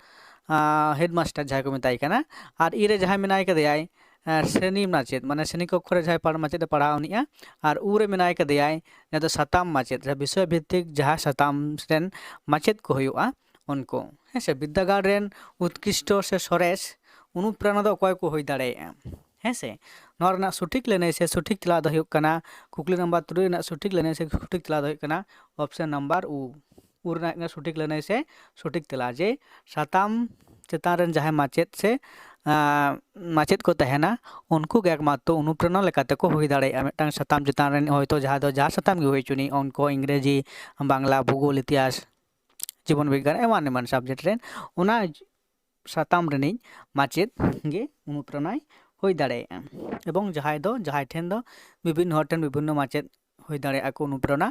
ᱟᱸ, ᱦᱮᱰᱢᱟᱥᱴᱟᱨ ᱡᱟᱦᱟᱸᱭ ᱠᱚ ᱢᱮᱛᱟᱭ ᱠᱟᱱᱟ, ᱟᱨ ᱤ ᱨᱮ ᱡᱟᱦᱟᱸᱭ ᱢᱮᱱᱟᱭ ᱠᱟᱫᱮᱭᱟᱭ, ᱟᱸ, ᱥᱨᱮᱱᱤ ᱢᱟᱪᱮᱫ, ᱢᱟᱱᱮ ᱥᱨᱮᱱᱤ ᱠᱚᱠᱠᱷᱚ ᱨᱮ ᱡᱟᱦᱟᱸᱭ ᱯᱟᱲ-, ᱢᱟᱪᱮᱫ ᱮ ᱯᱟᱲᱦᱟᱣ ᱟᱱᱤᱡᱼᱟ, ᱟᱨ ᱩ ᱨᱮ ᱢᱮᱱᱟᱭ ᱠᱟᱫᱮᱭᱟᱭ ᱡᱟᱦᱟᱸ ᱫᱚ ᱥᱟᱛᱟᱢ ᱢᱟᱪᱮᱫ, ᱡᱟᱦᱟᱸ ᱵᱤᱥᱚᱭ ᱵᱷᱤᱛᱛᱤᱠ ᱡᱟᱦᱟᱸ ᱥᱟᱛᱟᱢ ᱨᱮᱱ ᱢᱟᱪᱮᱫ ᱠᱚ ᱦᱩᱭᱩᱜᱼᱟ ᱩᱱᱠᱩ, ᱦᱮᱸ ᱥᱮ, ᱵᱤᱫᱽᱫᱟᱹᱜᱟᱲ ᱨᱮᱱ ᱩᱛᱠᱨᱤᱥᱴᱚ ᱥᱮ ᱥᱚᱨᱮᱥ ᱚᱱᱩᱯᱨᱮᱨᱚᱱᱟ ᱫᱚ ᱚᱠᱚᱭ ᱠᱚ ᱦᱩᱭ ᱫᱟᱲᱮᱭᱟᱜᱼᱟ? ᱦᱮᱸ ᱥᱮ, ᱱᱚᱣᱟ ᱨᱮᱱᱟᱜ ᱥᱚᱴᱷᱤᱠ ᱞᱟᱹᱱᱟᱹᱭ ᱥᱮ ᱥᱚᱴᱷᱤᱠ ᱛᱮᱞᱟ ᱫᱚ ᱦᱩᱭᱩᱜ ᱠᱟᱱᱟ, ᱠᱩᱠᱞᱤ ᱱᱟᱢᱵᱟᱨ ᱛᱩᱨᱩᱭ ᱨᱮᱱᱟᱜ ᱥᱚᱴᱷᱤᱠ ᱞᱟᱹᱱᱟᱹᱭ ᱥᱮ ᱥᱚᱴᱷᱤᱠ ᱛᱮᱞᱟ ᱫᱚ ᱦᱩᱭᱩᱜ ᱠᱟᱱᱟ ᱚᱯᱥᱮᱱ ᱱᱟᱢᱵᱟᱨ ᱩ᱾ ᱩ ᱨᱮᱱᱟᱜ ᱥᱚᱴᱷᱤᱠ ᱞᱟᱹᱱᱟᱹᱭ ᱥᱮ ᱥᱚᱴᱷᱤᱠ ᱛᱮᱞᱟ ᱡᱮ ᱥᱟᱛᱟᱢ ᱪᱮᱛᱟᱱ ᱨᱮᱱ ᱡᱟᱦᱟᱸᱭ ᱢᱟᱪᱮᱫ ᱥᱮ, ᱟᱸ, ᱢᱟᱪᱮᱫ ᱠᱚ ᱛᱟᱦᱮᱱᱟ, ᱩᱱᱠᱩ ᱜᱮ ᱮᱠᱢᱟᱛᱨᱚ ᱚᱱᱩᱯᱨᱮᱨᱚᱱᱟ ᱞᱮᱠᱟᱛᱮ ᱠᱚ ᱦᱩᱭ ᱫᱟᱲᱮᱭᱟᱜᱼᱟ᱾ ᱢᱤᱫᱴᱟᱝ ᱥᱟᱛᱟᱢ ᱪᱮᱛᱟᱱ ᱨᱮᱱ ᱦᱚᱭᱛᱳ ᱡᱟᱦᱟᱸ ᱫᱚ ᱡᱟᱦᱟᱸ ᱥᱟᱛᱟᱢ ᱜᱮ ᱦᱩᱭ ᱦᱚᱪᱚᱱᱤᱡ, ᱚᱝᱠᱚ, ᱤᱝᱨᱮᱡᱤ, ᱵᱟᱝᱞᱟ, ᱵᱷᱩᱜᱳᱞ, ᱤᱛᱤᱦᱟᱥ, ᱡᱤᱵᱚᱱ ᱵᱤᱜᱽᱜᱟᱱ, ᱮᱢᱟᱱ ᱮᱢᱟᱱ subject ᱨᱮᱱ, ᱚᱱᱟ ᱥᱟᱛᱟᱢ ᱨᱤᱱᱤᱡ ᱢᱟᱪᱮᱫ ᱜᱮ ᱚᱱᱩᱯᱨᱮᱨᱚᱱᱟᱭ ᱦᱩᱭ ᱫᱟᱲᱮᱭᱟᱜᱼᱟ᱾ ᱮᱵᱚᱝ ᱡᱟᱦᱟᱸᱭ ᱫᱚ, ᱡᱟᱦᱟᱸᱭ ᱴᱷᱮᱱ ᱫᱚ ᱵᱤᱵᱷᱤᱱᱱᱚ ᱦᱚᱲ ᱴᱷᱮᱱ ᱵᱤᱵᱷᱤᱱᱱᱚ ᱢᱟᱪᱮᱫ ᱦᱩᱭ ᱫᱟᱲᱮᱭᱟᱜᱼᱟ ᱠᱚ ᱚᱱᱩᱯᱨᱮᱨᱚᱱᱟ,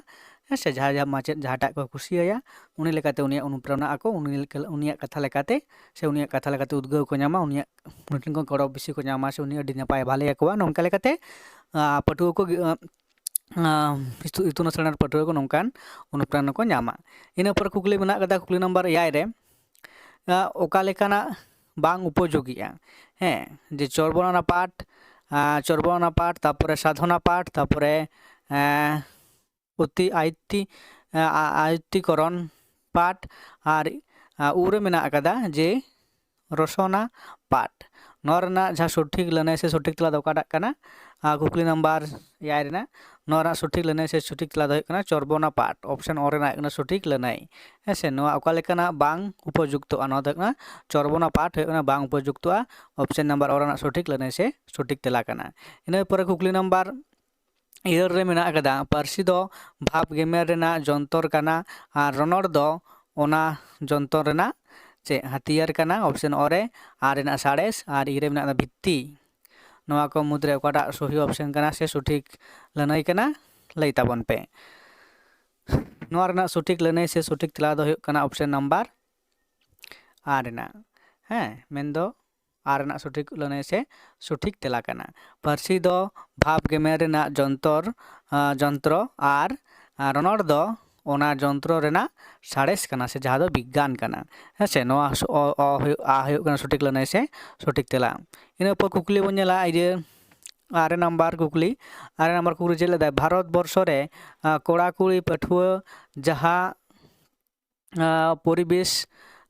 ᱦᱮᱸ ᱥᱮ, ᱡᱟᱦᱟᱸᱭ ᱡᱟᱦᱟᱸ ᱢᱟᱪᱮᱫ ᱡᱟᱦᱟᱸᱴᱟᱜ ᱠᱚ ᱠᱩᱥᱤᱭᱟᱭᱟ, ᱩᱱᱤ ᱞᱮᱠᱟᱛᱮ ᱩᱱᱤᱭᱟᱜ ᱚᱱᱩᱯᱨᱮᱨᱚᱱᱟ ᱟᱠᱚ, ᱩᱱᱤ ᱞᱮᱠᱟ, ᱩᱱᱤᱭᱟᱜ ᱠᱟᱛᱷᱟ ᱞᱮᱠᱟᱛᱮ ᱥᱮ ᱩᱱᱤᱭᱟᱜ ᱠᱟᱛᱷᱟ ᱞᱮᱠᱟᱛᱮ ᱩᱫᱽᱜᱟᱹᱣ ᱠᱚ ᱧᱟᱢᱟ, ᱩᱱᱤᱭᱟᱜ, ᱩᱱᱤ ᱴᱷᱮᱱ ᱠᱷᱚᱱ ᱜᱚᱲᱚ ᱵᱮᱥᱤ ᱠᱚ ᱧᱟᱢᱟ ᱥᱮ ᱩᱱᱤ ᱟᱹᱰᱤ ᱱᱟᱯᱟᱭ ᱵᱷᱟᱞᱮ ᱟᱠᱚᱣᱟ, ᱱᱚᱝᱠᱟ ᱞᱮᱠᱟᱛᱮ, ᱟᱸ, ᱯᱟᱹᱴᱷᱩᱣᱟᱹ ᱠᱚ, ᱟᱸ, ᱤᱛᱩ-, ᱤᱛᱩᱱ ᱟᱥᱲᱟ ᱨᱮᱱ ᱯᱟᱹᱴᱷᱩᱣᱟᱹ ᱠᱚ ᱱᱚᱝᱠᱟᱱ ᱚᱱᱩᱯᱨᱮᱨᱚᱱᱟ ᱠᱚ ᱧᱟᱢᱟ᱾ ᱤᱱᱟᱹ ᱯᱚᱨ ᱠᱩᱠᱞᱤ ᱢᱮᱱᱟᱜ ᱠᱟᱫᱟ, ᱠᱩᱠᱞᱤ ᱱᱟᱢᱵᱟᱨ ᱮᱭᱟᱭ ᱨᱮ, ᱟᱸ, ᱚᱠᱟ ᱞᱮᱠᱟᱱᱟᱜ ᱵᱟᱝ ᱩᱯᱚᱡᱳᱜᱤᱜᱼᱟ? ᱦᱮᱸ, ᱡᱮ ᱪᱚᱨᱵᱚᱨᱱᱟ ᱯᱟᱴ, ᱟᱸ, ᱪᱚᱨᱵᱚᱨᱱᱟ ᱯᱟᱴ, ᱛᱟᱯᱚᱨᱮ ᱥᱟᱫᱷᱚᱱᱟ ᱯᱟᱴ, ᱛᱟᱯᱚᱨᱮ, ᱮᱸ, ᱚᱛᱤ ᱟᱭᱛᱛᱤ, ᱮᱸ, ᱟ-, ᱟᱭᱛᱛᱤᱠᱚᱨᱚᱱ ᱯᱟᱴ, ᱟᱨ, ᱟᱸ, ᱩ ᱨᱮ ᱢᱮᱱᱟᱜ ᱟᱠᱟᱫᱟ ᱡᱮ ᱨᱚᱥᱚᱱᱟ ᱯᱟᱴ᱾ ᱱᱚᱣᱟ ᱨᱮᱱᱟᱜ ᱡᱟᱦᱟᱸ ᱥᱚᱴᱷᱤᱠ ᱞᱟᱹᱱᱟᱹᱭ ᱥᱮ ᱥᱚᱴᱷᱤᱠ ᱛᱮᱞᱟ ᱫᱚ ᱚᱠᱟᱴᱟᱜ ᱠᱟᱱᱟ? ᱟᱨ ᱠᱩᱠᱞᱤ ᱱᱟᱢᱵᱟᱨ ᱮᱭᱟᱭ ᱨᱮᱱᱟᱜ, ᱱᱚᱣᱟ ᱨᱮᱱᱟᱜ ᱥᱚᱴᱷᱤᱠ ᱞᱟᱹᱱᱟᱹᱭ ᱥᱮ ᱥᱚᱴᱷᱤᱠ ᱛᱮᱞᱟ ᱫᱚ ᱦᱩᱭᱩᱜ ᱠᱟᱱᱟ ᱪᱚᱨᱵᱚᱱᱟ ᱯᱟᱴ, ᱚᱯᱥᱮᱱ ᱚ ᱨᱮᱱᱟᱜ ᱦᱩᱭᱩᱜ ᱠᱟᱱᱟ ᱥᱚᱴᱷᱤᱠ ᱞᱟᱹᱱᱟᱹᱭ᱾ ᱦᱮᱸ ᱥᱮ, ᱱᱚᱣᱟ ᱚᱠᱟ ᱞᱮᱠᱟᱱᱟᱜ ᱵᱟᱝ ᱩᱯᱚᱡᱩᱠᱛᱚᱜᱼᱟ? ᱱᱚᱣᱟ ᱫᱚ ᱦᱩᱭᱩᱜ ᱠᱟᱱᱟ ᱪᱚᱨᱵᱚᱱᱟ ᱯᱟᱴ ᱦᱩᱭᱩᱜ ᱠᱟᱱᱟ ᱵᱟᱝ ᱩᱯᱚᱡᱩᱠᱛᱚᱜᱼᱟ, ᱚᱯᱥᱮᱱ ᱱᱟᱢᱵᱟᱨ ᱚ ᱨᱮᱱᱟᱜ ᱥᱚᱴᱷᱤᱠ ᱞᱟᱹᱱᱟᱹᱭ ᱥᱮ ᱥᱚᱴᱷᱤᱠ ᱛᱮᱞᱟ ᱠᱟᱱᱟ᱾ ᱤᱱᱟᱹ ᱯᱚᱨᱮ ᱠᱩᱠᱞᱤ ᱱᱟᱢᱵᱟᱨ ᱤᱨᱟᱹᱞ ᱨᱮ ᱢᱮᱱᱟᱜ ᱟᱠᱟᱫᱟ, ᱯᱟᱹᱨᱥᱤ ᱫᱚ ᱵᱷᱟᱵᱽ ᱜᱮᱢᱮᱨ ᱨᱮᱱᱟᱜ ᱡᱚᱱᱛᱚᱨ ᱠᱟᱱᱟ ᱟᱨ ᱨᱚᱱᱚᱲ ᱫᱚ ᱚᱱᱟ ᱡᱚᱱᱛᱚᱨ ᱨᱮᱱᱟᱜ ᱪᱮᱫ ᱦᱟᱹᱛᱤᱭᱟᱹᱨ ᱠᱟᱱᱟ? ᱚᱯᱥᱮᱱ ᱚ ᱨᱮ ᱟᱨ ᱨᱮᱱᱟᱜ ᱥᱟᱬᱮᱥ ᱟᱨ ᱤ ᱨᱮ ᱢᱮᱱᱟᱜ ᱟᱠᱟᱫᱟ ᱵᱷᱤᱛᱛᱤ᱾ ᱱᱚᱣᱟ ᱠᱚ ᱢᱩᱫᱽᱨᱮ ᱚᱠᱟᱴᱟᱜ ᱥᱚᱦᱤ ᱚᱯᱥᱮᱱ ᱠᱟᱱᱟ ᱥᱮ ᱥᱚᱴᱷᱤᱠ ᱞᱟᱹᱱᱟᱹᱭ ᱠᱟᱱᱟ? ᱞᱟᱹᱭ ᱛᱟᱵᱚᱱ ᱯᱮ᱾ ᱱᱚᱣᱟ ᱨᱮᱱᱟᱜ ᱥᱚᱴᱷᱤᱠ ᱞᱟᱹᱱᱟᱹᱭ ᱥᱮ ᱥᱚᱴᱷᱤᱠ ᱛᱮᱞᱟ ᱫᱚ ᱦᱩᱭᱩᱜ ᱠᱟᱱᱟ ᱚᱯᱥᱮᱱ ᱱᱟᱢᱵᱟᱨ ᱟᱨ ᱨᱮᱱᱟᱜ, ᱦᱮᱸ, ᱢᱮᱱᱫᱚ ᱟᱨ ᱨᱮᱱᱟᱜ ᱥᱚᱴᱷᱤᱠ ᱞᱟᱹᱱᱟᱹᱭ ᱥᱮ ᱥᱚᱴᱷᱤᱠ ᱛᱮᱞᱟ ᱠᱟᱱᱟ᱾ ᱯᱟᱹᱨᱥᱤ ᱫᱚ ᱵᱷᱟᱵᱽ ᱜᱮᱢᱮᱨ ᱨᱮᱱᱟᱜ ᱡᱚᱱᱛᱚᱨ, ᱟᱸ, ᱡᱚᱱᱛᱨᱚ ᱟᱨ, ᱟᱸ, ᱨᱚᱱᱚᱲ ᱫᱚ ᱚᱱᱟ ᱡᱚᱱᱛᱨᱚ ᱨᱮᱱᱟᱜ ᱥᱟᱬᱮᱥ ᱠᱟᱱᱟ ᱥᱮ ᱡᱟᱦᱟᱸ ᱫᱚ ᱵᱤᱜᱽᱜᱟᱱ ᱠᱟᱱᱟ᱾ ᱦᱮᱸ ᱥᱮ, ᱱᱚᱣᱟ ᱥ-, ᱚ, ᱚ ᱦᱩᱭᱩᱜ, ᱟ ᱦᱩᱭᱩᱜ ᱠᱟᱱᱟ ᱥᱚᱴᱷᱤᱠ ᱞᱟᱹᱱᱟᱹᱭ ᱥᱮ ᱥᱚᱴᱷᱤᱠ ᱛᱮᱞᱟ᱾ ᱤᱱᱟᱹ ᱯᱚᱨ ᱠᱩᱠᱞᱤ ᱵᱚᱱ ᱧᱮᱞᱟ, ᱤᱭᱟᱹ, ᱟᱨᱮ ᱱᱟᱢᱵᱟᱨ ᱠᱩᱠᱞᱤ, ᱟᱨᱮ ᱱᱟᱢᱵᱟᱨ ᱠᱩᱠᱞᱤ ᱪᱮᱫ ᱞᱮᱫᱟᱭ? ᱵᱷᱟᱨᱚᱛ ᱵᱚᱨᱥᱚ ᱨᱮ, ᱟᱸ, ᱠᱚᱲᱟ ᱠᱩᱲᱤ ᱯᱟᱹᱴᱷᱩᱣᱟᱹ ᱡᱟᱦᱟᱸ ᱟᱸ, ᱯᱚᱨᱤᱵᱮᱥ,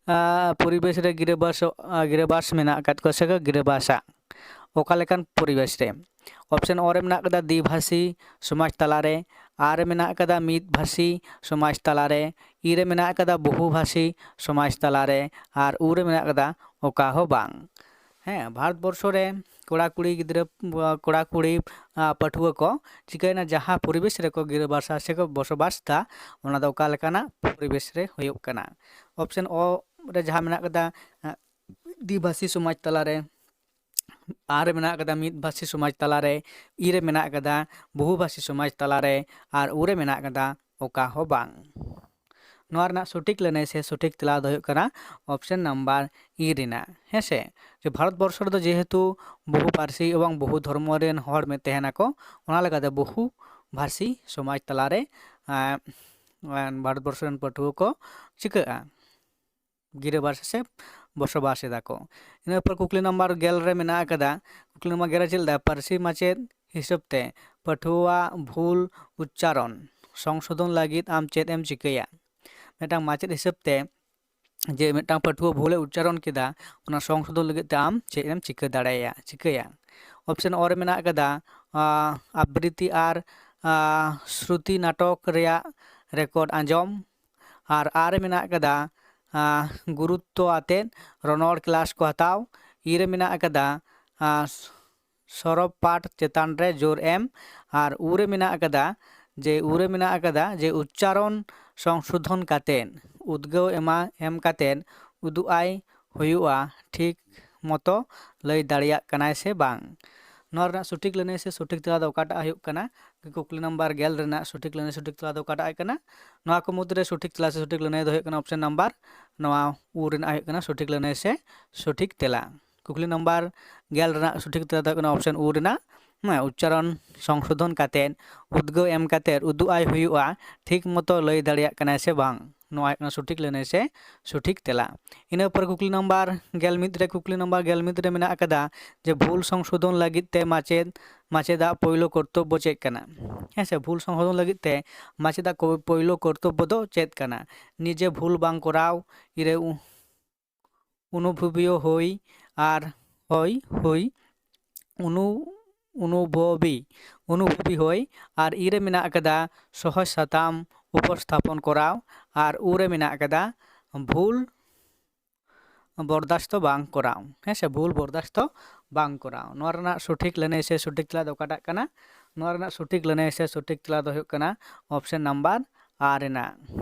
ᱟᱸ, ᱯᱚᱨᱤᱵᱮᱥ ᱨᱮ ᱜᱤᱨᱟᱹᱵᱟᱥᱚᱜ, ᱟᱸ, ᱜᱤᱨᱟᱹᱵᱟᱥ ᱢᱮᱱᱟᱜ ᱟᱠᱟᱫ ᱠᱚᱣᱟ ᱥᱮ ᱠᱚ ᱜᱤᱨᱟᱹᱵᱟᱥᱟ᱾ ᱚᱠᱟ ᱞᱮᱠᱟᱱ ᱯᱚᱨᱤᱵᱮᱥ ᱨᱮ? ᱚᱯᱥᱮᱱ ᱚ ᱨᱮ ᱢᱮᱱᱟᱜ ᱟᱠᱟᱫᱟ ᱫᱤᱵᱷᱟᱥᱤ ᱥᱚᱢᱟᱡᱽ ᱛᱟᱞᱟᱨᱮ, ᱟᱨ ᱨᱮ ᱢᱮᱱᱟᱜ ᱟᱠᱟᱫᱟ ᱢᱤᱫ ᱵᱷᱟᱥᱤ ᱥᱚᱢᱟᱡᱽ ᱛᱟᱞᱟᱨᱮ, ᱤ ᱨᱮ ᱢᱮᱱᱟᱜ ᱟᱠᱟᱫᱟ ᱵᱚᱦᱩ ᱵᱷᱟᱥᱤ ᱥᱚᱢᱟᱡᱽ ᱛᱟᱞᱟᱨᱮ, ᱟᱨ ᱩ ᱨᱮ ᱢᱮᱱᱟᱜ ᱟᱠᱟᱫᱟ ᱚᱠᱟ ᱦᱚᱸ ᱵᱟᱝ᱾ ᱦᱮᱸ, ᱵᱷᱟᱨᱚᱛ ᱵᱚᱨᱥᱚ ᱨᱮ ᱠᱚᱲᱟ ᱠᱩᱲᱤ ᱜᱤᱫᱽᱨᱟᱹ, ᱠᱚᱲᱟ ᱠᱩᱲᱤ, ᱟᱸ, ᱯᱟᱹᱴᱷᱩᱣᱟᱹ ᱠᱚ ᱪᱤᱠᱟᱹᱭᱮᱱᱟ, ᱡᱟᱦᱟᱸ ᱯᱚᱨᱤᱵᱮᱥ ᱨᱮᱠᱚ ᱜᱤᱨᱟᱹᱵᱟᱥᱟ ᱥᱮᱠᱚ ᱵᱚᱥᱚᱵᱟᱥ ᱮᱫᱟ, ᱚᱱᱟ ᱫᱚ ᱚᱠᱟ ᱞᱮᱠᱟᱱᱟᱜ ᱯᱚᱨᱤᱵᱮᱥ ᱨᱮ ᱦᱩᱭᱩᱜ ᱠᱟᱱᱟ? ᱚᱯᱥᱮᱱ ᱚ ᱨᱮ ᱡᱟᱦᱟᱸ ᱢᱮᱱᱟᱜ ᱠᱟᱫᱟ, ᱟᱸ, ᱫᱤᱵᱷᱟᱥᱤ ᱥᱚᱢᱟᱡᱽ ᱛᱟᱞᱟᱨᱮ, ᱟᱨ ᱨᱮ ᱢᱮᱱᱟᱜ ᱠᱟᱫᱟ ᱢᱤᱫ ᱵᱷᱟᱥᱤ ᱥᱚᱢᱟᱡᱽ ᱛᱟᱞᱟᱨᱮ, ᱤ ᱨᱮ ᱢᱮᱱᱟᱜ ᱠᱟᱫᱟ ᱵᱚᱦᱩ ᱵᱷᱟᱥᱤ ᱥᱚᱢᱟᱡᱽ ᱛᱟᱞᱟᱨᱮ, ᱟᱨ ᱩ ᱨᱮ ᱢᱮᱱᱟᱜ ᱠᱟᱫᱟ ᱚᱠᱟ ᱦᱚᱸ ᱵᱟᱝ᱾ ᱱᱚᱣᱟ ᱨᱮᱱᱟᱜ ᱥᱚᱴᱷᱤᱠ ᱞᱟᱹᱱᱟᱹᱭ ᱥᱮ ᱥᱚᱴᱷᱤᱠ ᱛᱮᱞᱟ ᱫᱚ ᱦᱩᱭᱩᱜ ᱠᱟᱱᱟ ᱚᱯᱥᱮᱱ ᱱᱟᱢᱵᱟᱨ ᱤ ᱨᱮᱱᱟᱜ, ᱦᱮᱸ ᱥᱮ? ᱡᱮ ᱵᱷᱟᱨᱚᱛ ᱵᱚᱨᱥᱚ ᱨᱮᱫᱚ ᱡᱮᱦᱮᱛᱩ ᱵᱚᱦᱩ ᱯᱟᱹᱨᱥᱤ ᱮᱵᱚᱝ ᱵᱚᱦᱩ ᱫᱷᱚᱨᱢᱚ ᱨᱮᱱ ᱦᱚᱲ ᱢᱮ-, ᱛᱟᱦᱮᱱᱟᱠᱚ, ᱚᱱᱟ ᱞᱮᱠᱟᱛᱮ ᱵᱚᱦᱩ ᱵᱷᱟᱥᱤ ᱥᱚᱢᱟᱡᱽ ᱛᱟᱞᱟᱨᱮ, ᱮᱸ, ᱮᱸ, ᱵᱷᱟᱨᱚᱛ ᱵᱚᱨᱥᱚ ᱨᱮᱱ ᱯᱟᱹᱴᱷᱩᱣᱟᱹ ᱠᱚ ᱪᱤᱠᱟᱹᱜᱼᱟ? ᱜᱤᱨᱟᱹᱵᱟᱥᱟ ᱥᱮ ᱵᱚᱥᱚᱵᱟᱥ ᱮᱫᱟ ᱠᱚ᱾ ᱤᱱᱟᱹ ᱯᱚᱨ ᱠᱩᱠᱞᱤ ᱱᱟᱢᱵᱟᱨ ᱜᱮᱞ ᱨᱮ ᱢᱮᱱᱟᱜ ᱟᱠᱟᱫᱟ, ᱠᱩᱠᱞᱤ ᱱᱟᱢᱵᱟᱨ ᱜᱮᱞ ᱨᱮ ᱪᱮᱫ ᱞᱮᱠᱟ? ᱯᱟᱹᱨᱥᱤ ᱢᱟᱪᱮᱫ ᱦᱤᱥᱟᱹᱵ ᱛᱮ ᱯᱟᱹᱴᱷᱩᱣᱟᱹᱣᱟᱜ ᱵᱷᱩᱞ ᱩᱪᱪᱟᱨᱚᱱ ᱥᱚᱝᱥᱳᱫᱷᱚᱱ ᱞᱟᱹᱜᱤᱫ ᱟᱢ ᱪᱮᱫ ᱮᱢ ᱪᱤᱠᱟᱹᱭᱟ? ᱢᱤᱫᱴᱟᱝ ᱢᱟᱪᱮᱫ ᱦᱤᱥᱟᱹᱵ ᱛᱮ ᱡᱮ ᱢᱤᱫᱴᱟᱝ ᱯᱟᱹᱴᱷᱩᱣᱟᱹ ᱵᱷᱩᱞᱮ ᱩᱪᱪᱟᱨᱚᱱ ᱠᱮᱫᱟ, ᱚᱱᱟ ᱥᱚᱝᱥᱳᱫᱷᱚᱱ ᱞᱟᱹᱜᱤᱫ ᱛᱮ ᱟᱢ ᱪᱮᱫ ᱮᱢ ᱪᱤᱠᱟᱹ ᱫᱟᱲᱮᱭᱟᱜᱼᱟ, ᱪᱤᱠᱟᱹᱭᱟ? ᱚᱯᱥᱮᱱ ᱚ ᱨᱮ ᱢᱮᱱᱟᱜ ᱟᱠᱟᱫᱟ, ᱟᱸ, ᱟᱵᱨᱤᱛᱤ ᱟᱨ, ᱟᱸ, ᱥᱨᱩᱛᱤ ᱱᱟᱴᱚᱠ ᱨᱮᱭᱟᱜ ᱨᱮᱠᱚᱨᱰ ᱟᱸᱡᱚᱢ᱾ ᱟᱨ ᱟ ᱨᱮ ᱢᱮᱱᱟᱜ ᱟᱠᱟᱫᱟ, ᱟᱸ, ᱜᱩᱨᱩᱛᱛᱚ ᱟᱛᱮᱫ ᱨᱚᱱᱚᱲ ᱠᱞᱟᱥ ᱠᱚ ᱦᱟᱛᱟᱣ᱾ ᱤ ᱨᱮ ᱢᱮᱱᱟᱜ ᱟᱠᱟᱫᱟ, ᱟᱸ, ᱥᱚᱨᱚᱵ ᱯᱟᱴ ᱪᱮᱛᱟᱱ ᱨᱮ ᱡᱳᱨ ᱮᱢ᱾ ᱟᱨ ᱩ ᱨᱮ ᱢᱮᱱᱟᱜ ᱟᱠᱟᱫᱟ, ᱡᱮ ᱩ ᱨᱮ ᱢᱮᱱᱟᱜ ᱟᱠᱟᱫᱟ ᱡᱮ ᱩᱪᱪᱟᱨᱚᱱ ᱥᱚᱝᱥᱳᱫᱷᱚᱱ ᱠᱟᱛᱮᱫ, ᱩᱫᱽᱜᱟᱹᱣ ᱮᱢᱟ, ᱮᱢ ᱠᱟᱛᱮᱫ ᱩᱫᱩᱜ ᱟᱭ ᱦᱩᱭᱩᱜᱼᱟ, ᱴᱷᱤᱠ ᱢᱚᱛᱚ ᱞᱟᱹᱭ ᱫᱟᱲᱮᱭᱟᱜ ᱠᱟᱱᱟᱭ ᱥᱮ ᱵᱟᱝ᱾ ᱱᱚᱣᱟ ᱨᱮᱱᱟᱜ ᱥᱚᱴᱷᱤᱠ ᱞᱟᱹᱱᱟᱹᱭ ᱥᱮ ᱥᱚᱴᱷᱤᱠ ᱛᱮᱞᱟ ᱫᱚ ᱚᱠᱟᱴᱟᱜ ᱦᱩᱭᱩᱜ ᱠᱟᱱᱟ? ᱠᱩᱠᱞᱤ ᱱᱟᱢᱵᱟᱨ ᱜᱮᱞ ᱨᱮᱱᱟᱜ ᱥᱚᱴᱷᱤᱠ ᱞᱟᱹᱱᱟᱹᱭ ᱥᱚᱴᱷᱤᱠ ᱛᱮᱞᱟ ᱫᱚ ᱚᱠᱟᱴᱟᱜ ᱦᱩᱭᱩᱜ ᱠᱟᱱᱟ? ᱱᱚᱣᱟ ᱠᱚ ᱢᱩᱫᱽᱨᱮ ᱥᱚᱴᱷᱤᱠ ᱛᱮᱞᱟ ᱥᱮ ᱥᱚᱴᱷᱤᱠ ᱞᱟᱹᱱᱟᱹᱭ ᱫᱚ ᱦᱩᱭᱩᱜ ᱠᱟᱱᱟ ᱚᱯᱥᱮᱱ ᱱᱟᱢᱵᱟᱨ ᱱᱚᱣᱟ ᱩ ᱨᱮᱱᱟᱜ ᱦᱩᱭᱩᱜ ᱠᱟᱱᱟ ᱥᱚᱴᱷᱤᱠ ᱞᱟᱹᱱᱟᱹᱭ ᱥᱮ ᱥᱚᱴᱷᱤᱠ ᱛᱮᱞᱟ᱾ ᱠᱩᱠᱞᱤ ᱱᱟᱢᱵᱟᱨ ᱜᱮᱞ ᱨᱮᱱᱟᱜ ᱥᱚᱴᱷᱤᱠ ᱛᱮᱞᱟ ᱫᱚ ᱦᱩᱭᱩᱜ ᱠᱟᱱᱟ ᱚᱯᱥᱮᱱ ᱩ ᱨᱮᱱᱟᱜ, ᱦᱮᱸ, ᱩᱪᱪᱟᱨᱚᱱ ᱥᱚᱝᱥᱳᱫᱷᱚᱱ ᱠᱟᱛᱮᱫ, ᱩᱫᱽᱜᱟᱹᱣ ᱮᱢ ᱠᱟᱛᱮᱫ ᱩᱫᱩᱜ ᱟᱭ ᱦᱩᱭᱩᱜᱼᱟ, ᱴᱷᱤᱠ ᱢᱚᱛᱚ ᱞᱟᱹᱭ ᱫᱟᱲᱮᱭᱟᱜ ᱠᱟᱱᱟᱭ ᱥᱮ ᱵᱟᱝ᱾ ᱱᱚᱣᱟ ᱦᱩᱭᱩᱜ ᱠᱟᱱᱟ ᱥᱚᱴᱷᱤᱠ ᱞᱟᱹᱱᱟᱹᱭ ᱥᱮ ᱥᱚᱴᱷᱤᱠ ᱛᱮᱞᱟ᱾ ᱤᱱᱟᱹ ᱯᱚᱨᱮ ᱠᱩᱠᱞᱤ ᱱᱟᱢᱵᱟᱨ ᱜᱮᱞ ᱢᱤᱫ ᱨᱮ, ᱠᱩᱠᱞᱤ ᱱᱟᱢᱵᱟᱨ ᱜᱮᱞ ᱢᱤᱫ ᱨᱮ ᱢᱮᱱᱟᱜ ᱟᱠᱟᱫᱟ ᱡᱮ ᱵᱷᱩᱞ ᱥᱚᱝᱥᱳᱫᱷᱚᱱ ᱞᱟᱹᱜᱤᱫ ᱛᱮ ᱢᱟᱪᱮᱫ, ᱢᱟᱪᱮᱫᱟᱜ ᱯᱳᱭᱞᱳ ᱠᱚᱨᱛᱚᱵᱵᱚ ᱪᱮᱫ ᱠᱟᱱᱟ? ᱦᱮᱸ ᱥᱮ, ᱵᱷᱩᱞ ᱥᱚᱝᱥᱳᱫᱷᱚᱱ ᱞᱟᱹᱜᱤᱫ ᱛᱮ ᱢᱟᱪᱮᱫᱟᱜ ᱠᱚ-, ᱯᱳᱭᱞᱳ ᱠᱚᱨᱛᱚᱵᱵᱚ ᱫᱚ ᱪᱮᱫ ᱠᱟᱱᱟ? ᱱᱤᱡᱮ ᱵᱷᱩᱞ ᱵᱟᱝ ᱠᱚᱨᱟᱣ, ᱤᱨᱮ ᱩ-, ᱚᱱᱩᱵᱷᱚᱵᱤᱭᱚ ᱦᱩᱭ ᱟᱨ ᱦᱳᱭ, ᱦᱩᱭ, ᱚᱱᱩ-, ᱚᱱᱩᱵᱷᱚᱵᱤ, ᱚᱱᱩᱵᱷᱚᱵᱤ ᱦᱩᱭ᱾ ᱟᱨ ᱤ ᱨᱮ ᱢᱮᱱᱟᱜ ᱟᱠᱟᱫᱟ ᱥᱚᱦᱚᱡ ᱥᱟᱛᱟᱢ ᱩᱯᱚᱥᱛᱷᱟᱯᱚᱱ ᱠᱚᱨᱟᱣ᱾ ᱟᱨ ᱩ ᱨᱮ ᱢᱮᱱᱟᱜ ᱟᱠᱟᱫᱟ ᱵᱷᱩᱞ ᱵᱚᱨᱫᱟᱥᱛᱚ ᱵᱟᱝ ᱠᱚᱨᱟᱣ, ᱦᱮᱸ ᱥᱮ, ᱵᱷᱩᱞ ᱵᱚᱨᱫᱟᱥᱛᱚ ᱵᱟᱝ ᱠᱚᱨᱟᱣ᱾ ᱱᱚᱣᱟ ᱨᱮᱱᱟᱜ ᱥᱚᱴᱷᱤᱠ ᱞᱟᱹᱱᱟᱹᱭ ᱥᱮ ᱥᱚᱴᱷᱤᱠ ᱛᱮᱞᱟ ᱫᱚ ᱚᱠᱟᱴᱟᱜ ᱠᱟᱱᱟ? ᱱᱚᱣᱟ ᱨᱮᱱᱟᱜ ᱥᱚᱴᱷᱤᱠ ᱞᱟᱹᱱᱟᱹᱭ ᱥᱮ ᱥᱚᱴᱷᱤᱠ ᱛᱮᱞᱟ ᱫᱚ ᱦᱩᱭᱩᱜ ᱠᱟᱱᱟ ᱚᱯᱥᱮᱱ ᱱᱟᱢᱵᱟᱨ ᱟ ᱨᱮᱱᱟᱜ,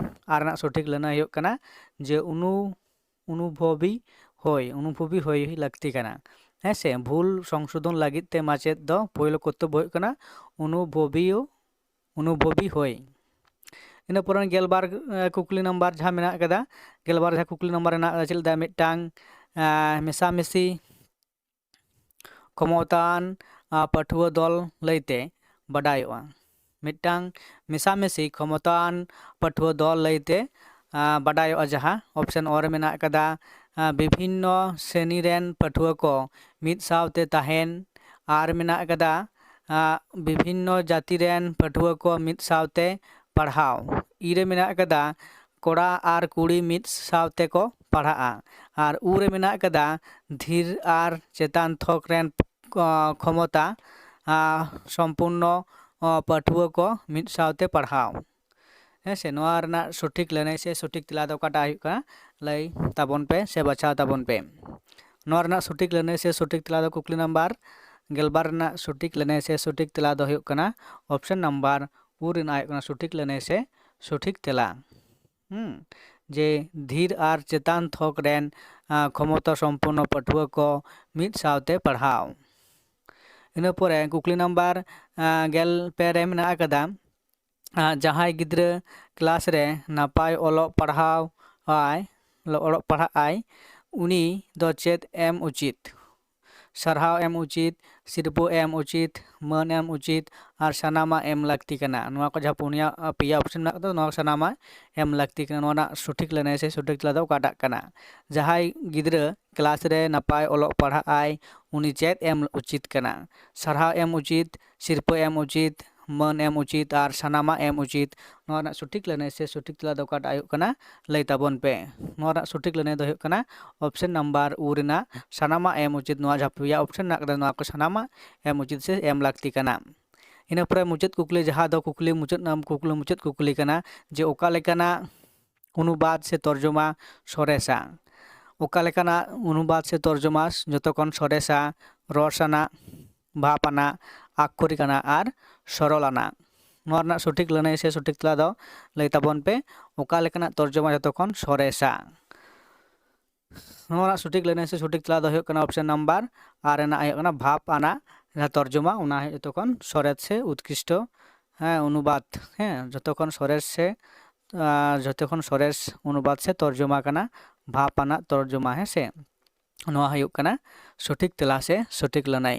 ᱟ ᱨᱮᱱᱟᱜ ᱥᱚᱴᱷᱤᱠ ᱞᱟᱹᱱᱟᱹᱭ ᱦᱩᱭᱩᱜ ᱠᱟᱱᱟ ᱡᱮ ᱚᱱᱩ-, ᱚᱱᱩᱵᱷᱚᱵᱤ ᱦᱩᱭ, ᱚᱱᱩᱵᱷᱚᱵᱤ ᱦᱩᱭ ᱞᱟᱹᱠᱛᱤ ᱠᱟᱱᱟ᱾ ᱦᱮᱸ ᱥᱮ, ᱵᱷᱩᱞ ᱥᱚᱝᱥᱳᱫᱷᱚᱱ ᱞᱟᱹᱜᱤᱫ ᱛᱮ ᱢᱟᱪᱮᱫ ᱫᱚ ᱯᱳᱭᱞᱳ ᱠᱚᱨᱛᱚᱵᱵᱚ ᱦᱩᱭᱩᱜ ᱠᱟᱱᱟ ᱚᱱᱩᱵᱷᱚᱵᱤᱭᱚ, ᱚᱱᱩᱵᱷᱚᱵᱤ ᱦᱩᱭ᱾ ᱤᱱᱟᱹ ᱯᱚᱨᱮ ᱜᱮᱞᱵᱟᱨ, ᱮ, ᱠᱩᱠᱞᱤ ᱱᱟᱢᱵᱟᱨ ᱡᱟᱦᱟᱸ ᱢᱮᱱᱟᱜ ᱟᱠᱟᱫᱟ, ᱜᱮᱞᱵᱟᱨ ᱡᱟᱦᱟᱸ ᱠᱩᱠᱞᱤ ᱱᱟᱢᱵᱟᱨ ᱨᱮᱱᱟᱜ ᱪᱮᱫ ᱞᱮᱠᱟ ᱢᱤᱫᱴᱟᱝ, ᱮ, ᱢᱮᱥᱟᱢᱤᱥᱤ ᱠᱷᱚᱢᱚᱛᱟᱣᱟᱱ, ᱟ, ᱯᱟᱹᱴᱷᱩᱣᱟᱹ ᱫᱚᱞ ᱞᱟᱹᱭᱛᱮ ᱵᱟᱰᱟᱭᱚᱜᱼᱟ᱾ ᱢᱤᱫᱴᱟᱝ ᱢᱮᱥᱟᱢᱤᱥᱤ ᱠᱷᱚᱢᱚᱛᱟᱣᱟᱱ ᱯᱟᱹᱴᱷᱩᱣᱟᱹ ᱫᱚᱞ ᱞᱟᱹᱭᱛᱮ, ᱟ, ᱵᱟᱰᱟᱭᱚᱜᱼᱟ, ᱡᱟᱦᱟᱸ ᱚᱯᱥᱮᱱ ᱚ ᱨᱮ ᱢᱮᱱᱟᱜ ᱟᱠᱟᱫᱟ, ᱟ, ᱵᱤᱵᱷᱤᱱᱱᱚ ᱥᱨᱮᱱᱤ ᱨᱮᱱ ᱯᱟᱹᱴᱷᱩᱣᱟᱹ ᱠᱚ ᱢᱤᱫ ᱥᱟᱶᱛᱮ ᱛᱟᱦᱮᱱ᱾ ᱟᱨ ᱢᱮᱱᱟᱜ ᱟᱠᱟᱫᱟ, ᱟ, ᱵᱤᱵᱷᱤᱱᱱᱚ ᱡᱟᱹᱛᱤ ᱨᱮᱱ ᱯᱟᱹᱴᱷᱩᱣᱟᱹ ᱠᱚ ᱢᱤᱫ ᱥᱟᱶᱛᱮ ᱯᱟᱲᱦᱟᱣ᱾ ᱤ ᱨᱮ ᱢᱮᱱᱟᱜ ᱟᱠᱟᱫᱟ ᱠᱚᱲᱟ ᱟᱨ ᱠᱩᱲᱤ ᱢᱤᱫ ᱥᱟᱶ ᱛᱮᱠᱚ ᱯᱟᱲᱦᱟᱜᱼᱟ᱾ ᱟᱨ ᱩ ᱨᱮ ᱢᱮᱱᱟᱜ ᱟᱠᱟᱫᱟ ᱫᱷᱤᱨ ᱟᱨ ᱪᱮᱛᱟᱱ ᱛᱷᱚᱠ ᱨᱮᱱ ᱠᱷᱚᱢᱚᱛᱟ ᱥᱚᱢᱯᱩᱨᱱᱚ ᱯᱟᱹᱴᱷᱩᱣᱟᱹ ᱠᱚ ᱢᱤᱫ ᱥᱟᱶᱛᱮ ᱯᱟᱲᱦᱟᱣ᱾ ᱦᱮᱸ ᱥᱮ, ᱱᱚᱣᱟ ᱨᱮᱱᱟᱜ ᱥᱚᱴᱷᱤᱠ ᱞᱟᱹᱱᱟᱹᱭ ᱥᱮ ᱥᱚᱴᱷᱤᱠ ᱛᱮᱞᱟ ᱫᱚ ᱚᱠᱟᱴᱟᱜ ᱦᱩᱭᱩᱜ ᱠᱟᱱᱟ? ᱞᱟᱹᱭ ᱛᱟᱵᱚᱱ ᱯᱮ ᱥᱮ ᱵᱟᱪᱷᱟᱣ ᱛᱟᱵᱚᱱ ᱯᱮ᱾ ᱱᱚᱣᱟ ᱨᱮᱱᱟᱜ ᱥᱚᱴᱷᱤᱠ ᱞᱟᱹᱱᱟᱹᱭ ᱥᱮ ᱥᱚᱴᱷᱤᱠ ᱛᱮᱞᱟ ᱫᱚ ᱠᱩᱠᱞᱤ ᱱᱟᱢᱵᱟᱨ ᱜᱮᱞᱵᱟᱨ ᱨᱮᱱᱟᱜ ᱥᱚᱴᱷᱤᱠ ᱞᱟᱹᱱᱟᱹᱭ ᱥᱮ ᱥᱚᱴᱷᱤᱠ ᱛᱮᱞᱟ ᱫᱚ ᱦᱩᱭᱩᱜ ᱠᱟᱱᱟ ᱚᱯᱥᱮᱱ ᱱᱟᱢᱵᱟᱨ ᱩ ᱨᱮᱱᱟᱜ ᱦᱩᱭᱩᱜ ᱠᱟᱱᱟ ᱥᱚᱴᱷᱤᱠ ᱞᱟᱹᱱᱟᱹᱭ ᱥᱮ ᱥᱚᱴᱷᱤᱠ ᱛᱮᱞᱟ᱾ ᱦᱩᱸ, ᱡᱮ ᱫᱷᱤᱨ ᱟᱨ ᱪᱮᱛᱟᱱ ᱛᱷᱚᱠ ᱨᱮᱱ ᱠᱷᱚᱢᱚᱛᱟ ᱥᱚᱢᱯᱩᱨᱱᱚ ᱯᱟᱹᱴᱷᱩᱣᱟᱹ ᱠᱚ ᱢᱤᱫ ᱥᱟᱶᱛᱮ ᱯᱟᱲᱦᱟᱣ᱾ ᱤᱱᱟᱹ ᱯᱚᱨᱮ ᱠᱩᱠᱞᱤ ᱱᱟᱢᱵᱟᱨ ᱜᱮᱞ ᱯᱮ ᱨᱮ ᱢᱮᱱᱟᱜ ᱟᱠᱟᱫᱟ, ᱡᱟᱦᱟᱸᱭ ᱜᱤᱫᱽᱨᱟᱹ ᱠᱞᱟᱥ ᱨᱮ ᱱᱟᱯᱟᱭ ᱚᱞᱚᱜ ᱯᱟᱲᱦᱟᱣ ᱟᱭ, ᱚᱞᱚᱜ ᱯᱟᱲᱦᱟᱜ ᱟᱭ, ᱩᱱᱤ ᱫᱚ ᱪᱮᱫ ᱮᱢ ᱩᱪᱤᱛ? ᱥᱟᱨᱦᱟᱣ ᱮᱢ ᱩᱪᱤᱛ, ᱥᱤᱨᱯᱟᱹ ᱮᱢ ᱩᱪᱤᱛ, ᱢᱟᱹᱱ ᱮᱢ ᱩᱪᱤᱛ ᱟᱨ ᱥᱟᱱᱟᱢᱟᱜ ᱮᱢ ᱞᱟᱹᱠᱛᱤ ᱠᱟᱱᱟ᱾ ᱱᱚᱣᱟ ᱠᱚ ᱡᱟᱦᱟᱸ ᱯᱩᱱᱭᱟ, ᱯᱮᱭᱟ ᱚᱯᱥᱮᱱ ᱢᱮᱱᱟᱜ ᱟᱠᱟᱫᱟ, ᱱᱚᱣᱟ ᱥᱟᱱᱟᱢᱟᱜ ᱮᱢ ᱞᱟᱹᱠᱛᱤ ᱠᱟᱱᱟ᱾ ᱱᱚᱣᱟ ᱨᱮᱱᱟᱜ ᱥᱚᱴᱷᱤᱠ ᱞᱟᱹᱱᱟᱹᱭ ᱥᱮ ᱥᱚᱴᱷᱤᱠ ᱛᱮᱞᱟ ᱫᱚ ᱚᱠᱟᱴᱟᱜ ᱠᱟᱱᱟ? ᱡᱟᱦᱟᱸᱭ ᱜᱤᱫᱽᱨᱟᱹ ᱠᱞᱟᱥ ᱨᱮ ᱱᱟᱯᱟᱭ ᱚᱞᱚᱜ ᱯᱟᱲᱦᱟᱜ ᱟᱭ, ᱩᱱᱤ ᱪᱮᱫ ᱮᱢ ᱩᱪᱤᱛ ᱠᱟᱱᱟ? ᱥᱟᱨᱦᱟᱣ ᱮᱢ ᱩᱪᱤᱛ, ᱥᱤᱨᱯᱟᱹ ᱮᱢ ᱩᱪᱤᱛ, ᱢᱟᱹᱱ ᱮᱢ ᱩᱪᱤᱛ ᱟᱨ ᱥᱟᱱᱟᱢᱟᱜ ᱮᱢ ᱩᱪᱤᱛ᱾ ᱱᱚᱣᱟ ᱨᱮᱱᱟᱜ ᱥᱚᱴᱷᱤᱠ ᱞᱟᱹᱱᱟᱹᱭ ᱥᱮ ᱥᱚᱴᱷᱤᱠ ᱛᱮᱞᱟ ᱫᱚ ᱚᱠᱟᱴᱟᱜ ᱦᱩᱭᱩᱜ ᱠᱟᱱᱟ? ᱞᱟᱹᱭ ᱛᱟᱵᱚᱱ ᱯᱮ᱾ ᱱᱚᱣᱟ ᱨᱮᱱᱟᱜ ᱥᱚᱴᱷᱤᱠ ᱞᱟᱹᱱᱟᱹᱭ ᱫᱚ ᱦᱩᱭᱩᱜ ᱠᱟᱱᱟ ᱚᱯᱥᱮᱱ ᱱᱟᱢᱵᱟᱨ ᱩ ᱨᱮᱱᱟᱜ ᱥᱟᱱᱟᱢᱟᱜ ᱮᱢ ᱩᱪᱤᱛ᱾ ᱱᱚᱣᱟ ᱡᱟᱦᱟᱸ ᱯᱮᱭᱟ ᱚᱯᱥᱮᱱ ᱢᱮᱱᱟᱜ ᱟᱠᱟᱫᱟ, ᱱᱚᱣᱟ ᱠᱚ ᱥᱟᱱᱟᱢᱟᱜ ᱮᱢ ᱩᱪᱤᱛ ᱥᱮ ᱮᱢ ᱞᱟᱹᱠᱛᱤ ᱠᱟᱱᱟ᱾ ᱤᱱᱟᱹ ᱯᱚᱨᱮ ᱢᱩᱪᱟᱹᱫ ᱠᱩᱠᱞᱤ, ᱡᱟᱦᱟᱸ ᱫᱚ ᱠᱩᱠᱞᱤ ᱢᱩᱪᱟᱹᱫ, ᱠᱩᱠᱞᱤ ᱢᱩᱪᱟᱹᱫ ᱠᱩᱠᱞᱤ ᱠᱟᱱᱟ, ᱡᱮ ᱚᱠᱟ ᱞᱮᱠᱟᱱᱟᱜ ᱚᱱᱩᱵᱟᱫ ᱥᱮ ᱛᱚᱨᱡᱚᱢᱟ ᱥᱚᱨᱮᱥᱟ? ᱚᱠᱟ ᱞᱮᱠᱟᱱᱟᱜ ᱚᱱᱩᱵᱟᱫ ᱥᱮ ᱛᱚᱨᱡᱚᱢᱟ ᱡᱚᱛᱚ ᱠᱷᱚᱱ ᱥᱚᱨᱮᱥᱟ, ᱨᱚᱥ ᱟᱱᱟᱜ, ᱵᱷᱟᱵᱽ ᱟᱱᱟᱜ, ᱟᱠᱠᱷᱚᱨᱤᱠ ᱟᱱᱟᱜ ᱟᱨ ᱥᱚᱨᱚᱞ ᱟᱱᱟᱜ? ᱱᱚᱣᱟ ᱨᱮᱱᱟᱜ ᱥᱚᱴᱷᱤᱠ ᱞᱟᱹᱱᱟᱹᱭ ᱥᱮ ᱥᱚᱴᱷᱤᱠ ᱛᱮᱞᱟ ᱫᱚ ᱞᱟᱹᱭ ᱛᱟᱵᱚᱱ ᱯᱮ, ᱚᱠᱟ ᱞᱮᱠᱟᱱᱟᱜ ᱛᱚᱨᱡᱚᱢᱟ ᱡᱚᱛᱚ ᱠᱷᱚᱱ ᱥᱚᱨᱮᱥᱟ? ᱱᱚᱣᱟ ᱨᱮᱱᱟᱜ ᱥᱚᱴᱷᱤᱠ ᱞᱟᱹᱱᱟᱹᱭ ᱥᱮ ᱥᱚᱴᱷᱤᱠ ᱛᱮᱞᱟ ᱫᱚ ᱦᱩᱭᱩᱜ ᱠᱟᱱᱟ ᱚᱯᱥᱮᱱ ᱱᱟᱢᱵᱟᱨ ᱟᱨ ᱨᱮᱱᱟᱜ ᱦᱩᱭᱩᱜ ᱠᱟᱱᱟ ᱵᱷᱟᱵᱽ ᱟᱱᱟᱜ ᱡᱟᱦᱟᱸ ᱛᱚᱨᱡᱚᱢᱟ, ᱚᱱᱟ ᱦᱩᱭᱩᱜ ᱡᱚᱛᱚ ᱠᱷᱚᱱ ᱥᱚᱨᱮᱥ ᱥᱮ ᱩᱛᱠᱨᱤᱥᱴᱚ, ᱦᱮᱸ, ᱚᱱᱩᱵᱟᱫ, ᱦᱮᱸ, ᱡᱚᱛᱚ ᱠᱷᱚᱱ ᱥᱚᱨᱮᱥ ᱥᱮ, ᱟᱨ ᱡᱚᱛᱚ ᱠᱷᱚᱱ ᱥᱚᱨᱮᱥ ᱚᱱᱩᱵᱟᱫ ᱥᱮ ᱛᱚᱨᱡᱚᱢᱟ ᱠᱟᱱᱟ ᱵᱷᱟᱵᱽ ᱟᱱᱟᱜ ᱛᱚᱨᱡᱚᱢᱟ, ᱦᱮᱸ ᱥᱮ᱾ ᱱᱚᱣᱟ ᱦᱩᱭᱩᱜ ᱠᱟᱱᱟ ᱥᱚᱴᱷᱤᱠ ᱛᱮᱞᱟ ᱥᱮ ᱥᱚᱴᱷᱤᱠ ᱞᱟᱹᱱᱟᱹᱭ᱾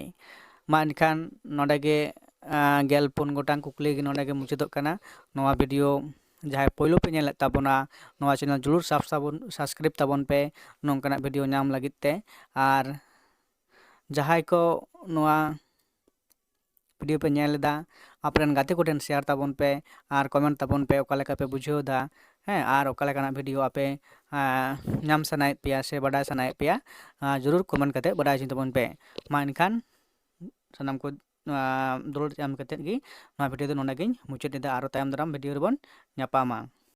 ᱢᱟ ᱮᱱᱠᱷᱟᱱ ᱱᱚᱰᱮ ᱜᱮ, ᱟᱸ, ᱜᱮᱞ ᱯᱩᱱ ᱜᱚᱴᱟᱝ ᱠᱩᱠᱞᱤ ᱜᱮ ᱱᱚᱰᱮ ᱜᱮ ᱢᱩᱪᱟᱹᱫᱚᱜ ᱠᱟᱱᱟ᱾ ᱱᱚᱣᱟ ᱵᱷᱤᱰᱤᱭᱳ ᱡᱟᱦᱟᱸᱭ ᱯᱳᱭᱞᱳ ᱯᱮ ᱧᱮᱞᱮᱫ ᱛᱟᱵᱚᱱᱟ, ᱱᱚᱣᱟ ᱪᱮᱱᱮᱞ ᱡᱚᱨᱩᱨ ᱥᱟᱵ-, ᱥᱟᱵᱚᱱ-, ᱥᱟᱵᱥᱠᱨᱟᱭᱤᱵ ᱛᱟᱵᱚᱱ ᱯᱮ ᱱᱚᱝᱠᱟᱱᱟᱜ ᱵᱷᱤᱰᱤᱭᱳ ᱧᱟᱢ ᱞᱟᱹᱜᱤᱫ ᱛᱮ᱾ ᱟᱨ ᱡᱟᱦᱟᱸᱭ ᱠᱚ ᱱᱚᱣᱟ ᱵᱷᱤᱰᱤᱭᱳ ᱯᱮ ᱧᱮᱞ ᱮᱫᱟ, ᱟᱯᱮᱨᱮᱱ ᱜᱟᱛᱮ ᱠᱚᱴᱷᱮᱱ ᱥᱮᱭᱟᱨ ᱛᱟᱵᱚᱱ ᱯᱮ ᱟᱨ ᱠᱚᱢᱮᱱᱴ ᱛᱟᱵᱚᱱ ᱯᱮ ᱚᱠᱟ ᱞᱮᱠᱟ ᱯᱮ ᱵᱩᱡᱷᱟᱹᱣ ᱮᱫᱟ᱾ ᱦᱮᱸ, ᱟᱨ ᱚᱠᱟ ᱞᱮᱠᱟᱱᱟᱜ video ᱟᱯᱮ ᱧᱟᱢ ᱥᱟᱱᱟᱭᱮᱫ ᱯᱮᱭᱟ ᱥᱮ ᱵᱟᱰᱟᱭ ᱥᱟᱱᱟᱭᱮᱫ ᱯᱮᱭᱟ, ᱡᱚᱨᱩᱨ comment ᱠᱟᱛᱮ ᱵᱟᱰᱟᱭ ᱦᱚᱪᱚᱧ ᱛᱟᱵᱚᱱ ᱯᱮ᱾ ᱢᱟ ᱮᱱᱠᱷᱟᱱ ᱥᱟᱱᱟᱢ ᱠᱚ ᱫᱩᱞᱟᱹᱲ ᱮᱢ ᱠᱟᱛᱮ ᱜᱮ ᱱᱚᱣᱟ video ᱫᱚ ᱱᱚᱰᱮ ᱜᱤᱧ ᱢᱩᱪᱟᱹᱫ ᱮᱫᱟ᱾ ᱟᱨᱚ ᱛᱟᱭᱚᱢ ᱫᱟᱨᱟᱢ video ᱨᱮᱵᱚᱱ ᱧᱟᱯᱟᱢᱟ᱾